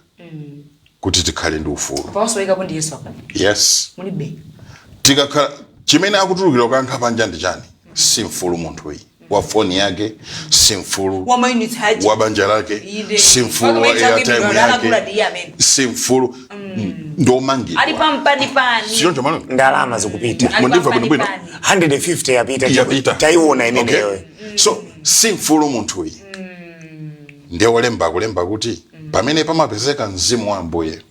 kuti tikhale ndi ufulu. Pawasowekapo ndi Yesu apa. Yes. Mulibe. Tikakhala, chimene akutulukira kukankha panja ndi chani? Si mfulu munthuyi wa foni yake, si mfulu wa mayunitsi aja wa banja lake, Inde. si mfulu wa airtime Anagula yake, ndiye amene si mfulu, ndomangidwa. Ali pampanipani. Sichoncho malo? Ndalama zikupita. Ali Mundimva bwinobwino? pampanipani. 150 yapita. Yapita. Taiona imeneyo. Okay. So si mfulu munthuyi. Ndiye wolemba akulemba kuti pamene pamapezeka mzimu wa Ambuye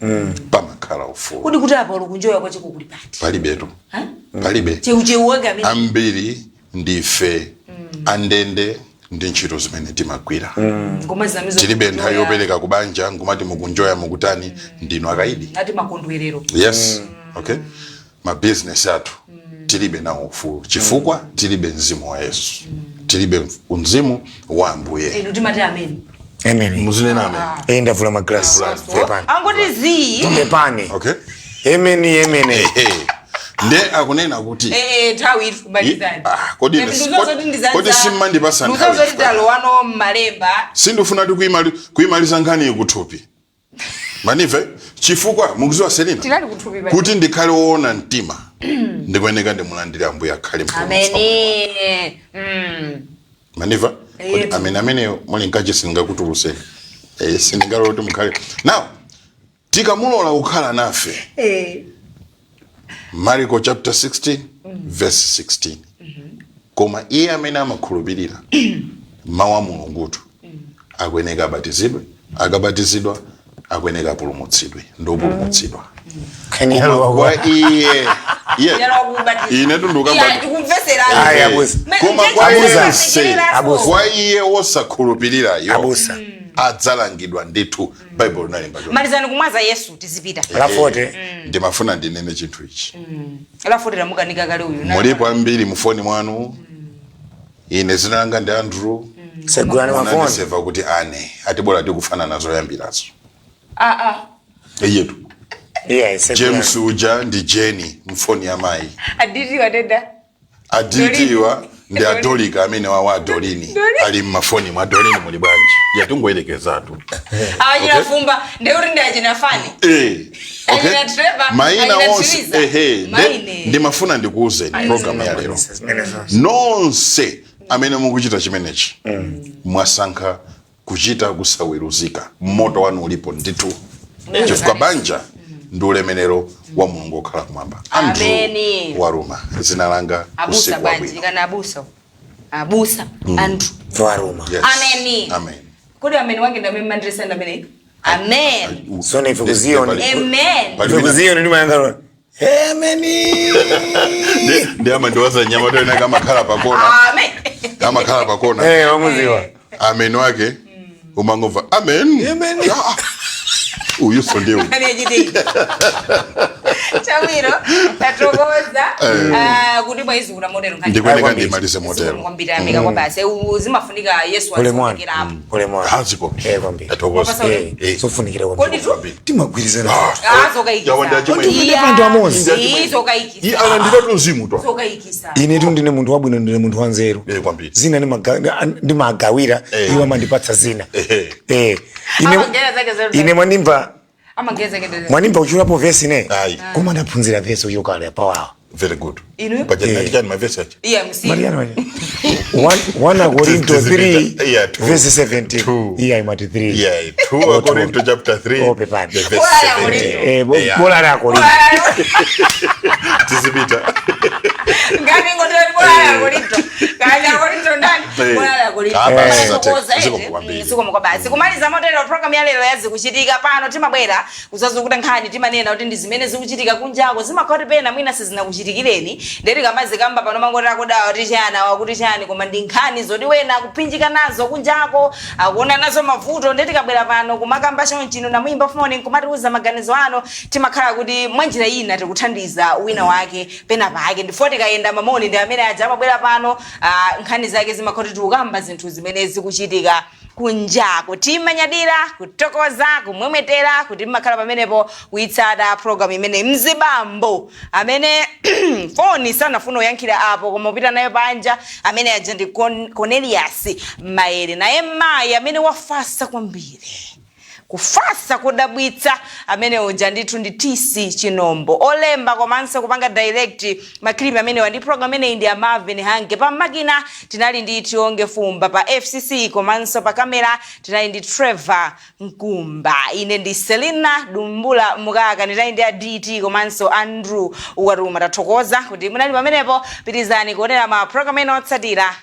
pamakhala ufulu. Kodi kuti apa ulikunjoya kwachiko kuli pati? Palibetu, palibe. Cheucheu wake amene Ambiri ndife andende ndi ntchito zimene timagwira. Ngoma zinamizo. Tilibe nthawi yopereka kubanja, ngumati mukunjoya, mukutani, ndinu akaidi. Ati makondwerero. Yes, okay, mabizinesi athu tilibe nawo ufulu chifukwa tilibe mzimu wa Yesu, tilibe mzimu wa Ambuye. Inu timati amene. Amen. Muzinena amen. Eh, ndavula magrasi, pepani. Angoti zii. Pepani. Okay. Amen, amen. Ehe, nde akunena kuti Eh, nthawi itu kumalizani. Ah, kodi simmandipasa nthawi? Nduzozoti talowano mmalemba. Sindifuna ti kuyimaliza nkhani iyi kuthupi, manive, chifukwa mukuziwa, Selina, Tinali kuthupi pa. Kuti ndikhale woona mtima ndikuyeneka ndimulandire Ambuye akhale mpulumutsi wa moyo. Ameni. Maniva kuti Yetu. amene ameneyo muli mkachi sindingakutulutseni, sindingalole kuti mukhale. Now tikamulola kukhala nafe, Mariko chapter 16 verse 16, koma iye amene amakhulupirira mawu a Mulungutu akuyeneka abatizidwe, akabatizidwa akuyeneka apulumutsidwe, ndopulumutsidwa. Koma kwa iye iye ine tundukamba Tikumveserani. Ayi, abusa. Koma kwa Abusa. yense, Abusa. kwa iye wosakhulupirirayo Abusa. adzalangidwa ndithu. Baibulo linalemba choncho. Malizani kumwaza Yesu, tizipita. La 40. Ndimafuna ndinene chinthu ichi. La 40 lamukanika kale uyu. Mulipo ambiri mufoni mwanu, ine zina langa ndi Andrew. Segulani mafoni. Munandiseva kuti ane atibola tikufanana zoyambirazo. Ah ah. Iyetu. Yeah, segulani. James uja ndi Jenny mfoni ya mayi. Aditi watenda. Aditiwa ndi Adolika amene wawa Adolini ali mmafoni mwa Adolini. Muli bwanji? Yatingoyerekezatu. Awachina Okay. fumba ndeuti ndi achina fani. Okay. Achina Trevor, Maina achina onse Teresa. ehe, Maine. ndimafuna ndikuwuzeni program ya lero, nonse amene mukuchita chimenechi mwasankha kuchita kusaweruzika, moto wanu ulipo ndithu, chifukwa banja ndi ulemerero wa Mulungu okhala kumwamba. Andrew Ameni. Waruma zina langa. Abusa Usiku bwanji? wabwino. Kana abusa, abusa Andrew. Waruma. Yes. Ameni. Amen. Kodi ameni wange ndamene mandresa ndamene amen? So ife kuziyoni. Amen. Pali Ife wina- kuziyoni ndimayangalo. Ameni. Ndi amandiwaza nyama toena kamakhala pakona. Amen. Kamakhala pakona. Eh, wamuziwa. Amen wake umangomva amen. Amen. Ah, uyuso ndiye uyu. Nkhani yachitiki chabwino, tatokoza. Ah, kuti mwayizukula motero nkhani. Ndikuyeneka Kwambiri. ndimalize motero. Kwambiri, amika kwa basi. Zimafunika Yesu Ule mwana. azionekerapo. Ule mwana. Haziko. Eh, kwambiri. Tatokoza. Wapasa ule. Eh, sofunikira Kodi kwambiri. tu Timagwirizana. Ah, zokayikisa. Yawa ndi achimwene. Iya. Ndi amodzi. Ii, zokayikisa. Alandira mzimu to. Zokayikisa. Inetu ndine munthu wabwino, ndine munthu wanzeru. Eh, kwambiri. Zina ndimagawira, iwo amandipatsa zina. Eh, ine Amangera zake zeru. ine mwandimva. Amangera zake zeru. Mwanimva kuchulapo vesi ne. Ayi. Koma ndaphunzira vesi uchokale pawawa. Very good. Inu? Paja ndinati mavesi acha. Iya, msi. Mariana, Mariana. 1 Korinto 3 Yeah, two. verse 17. Two. Iya, imati 3. Yeah, 2 Korinto chapter 3. Oh, pepani. The verse Bola ya 17. Korinto. Eh, Yeah. bola la Korinto. Tizipita. Ngati ngototi bola ya Korinto. Kaya Korinto ndani? Eh. Bola ya Korinto. Ah, basi, Tatokoza, ziko eh, kwambiri. zikomo kwa basi. Kumaliza motero program ya lero yazikuchitika pano, timabwera kuzazukuta nkhani, timanena kuti ndi zimene zikuchitika kunjako, zimakhoti pena mwina sizinakuchitikireni, ndeti kamazikamba pano mangotera kudawa kuti chani awa kuti chani, koma ndi nkhani zoti wena akuphinjika nazo kunjako, akuona nazo mavuto. Ndeti kabwera pano kumakamba chonchino, namuyimba foni nkumatiuza maganizo ano, timakhala kuti mwanjira ina tikuthandiza wina wake pena pake. Ndifo tikayenda mamoni ndi amene aja amabwera pano, nkhani zake zimakhoti tikukamba zinthu zimene zikuchitika. Kunjaku timanyadira, kutokoza, kumwemwetera kuti mmakhala pamenepo kuyitsata program imene. Mzibambo amene foni sanafuna kuyankhira apo koma upita nayo panja, amene aja ndi Cornelius Maere. Naye mayi amene wafasa kwambiri, kufasa kudabwitsa, amene uja ndithu ndi TC Chinombo. Olemba komanso kupanga direct ma clip amenewa ndi program imeneyi ndi a Marvin Hanke. Pa makina tinali ndi Tionge Fumba, pa FCC komanso pa kamera tinali ndi Trevor Nkumba. Ine ndi Selina Dumbula Mukaka, ndinali ndi a DT komanso Andrew Waruma. Tathokoza kuti munali pamenepo. Pitirizani kuonera ma program ena otsatira.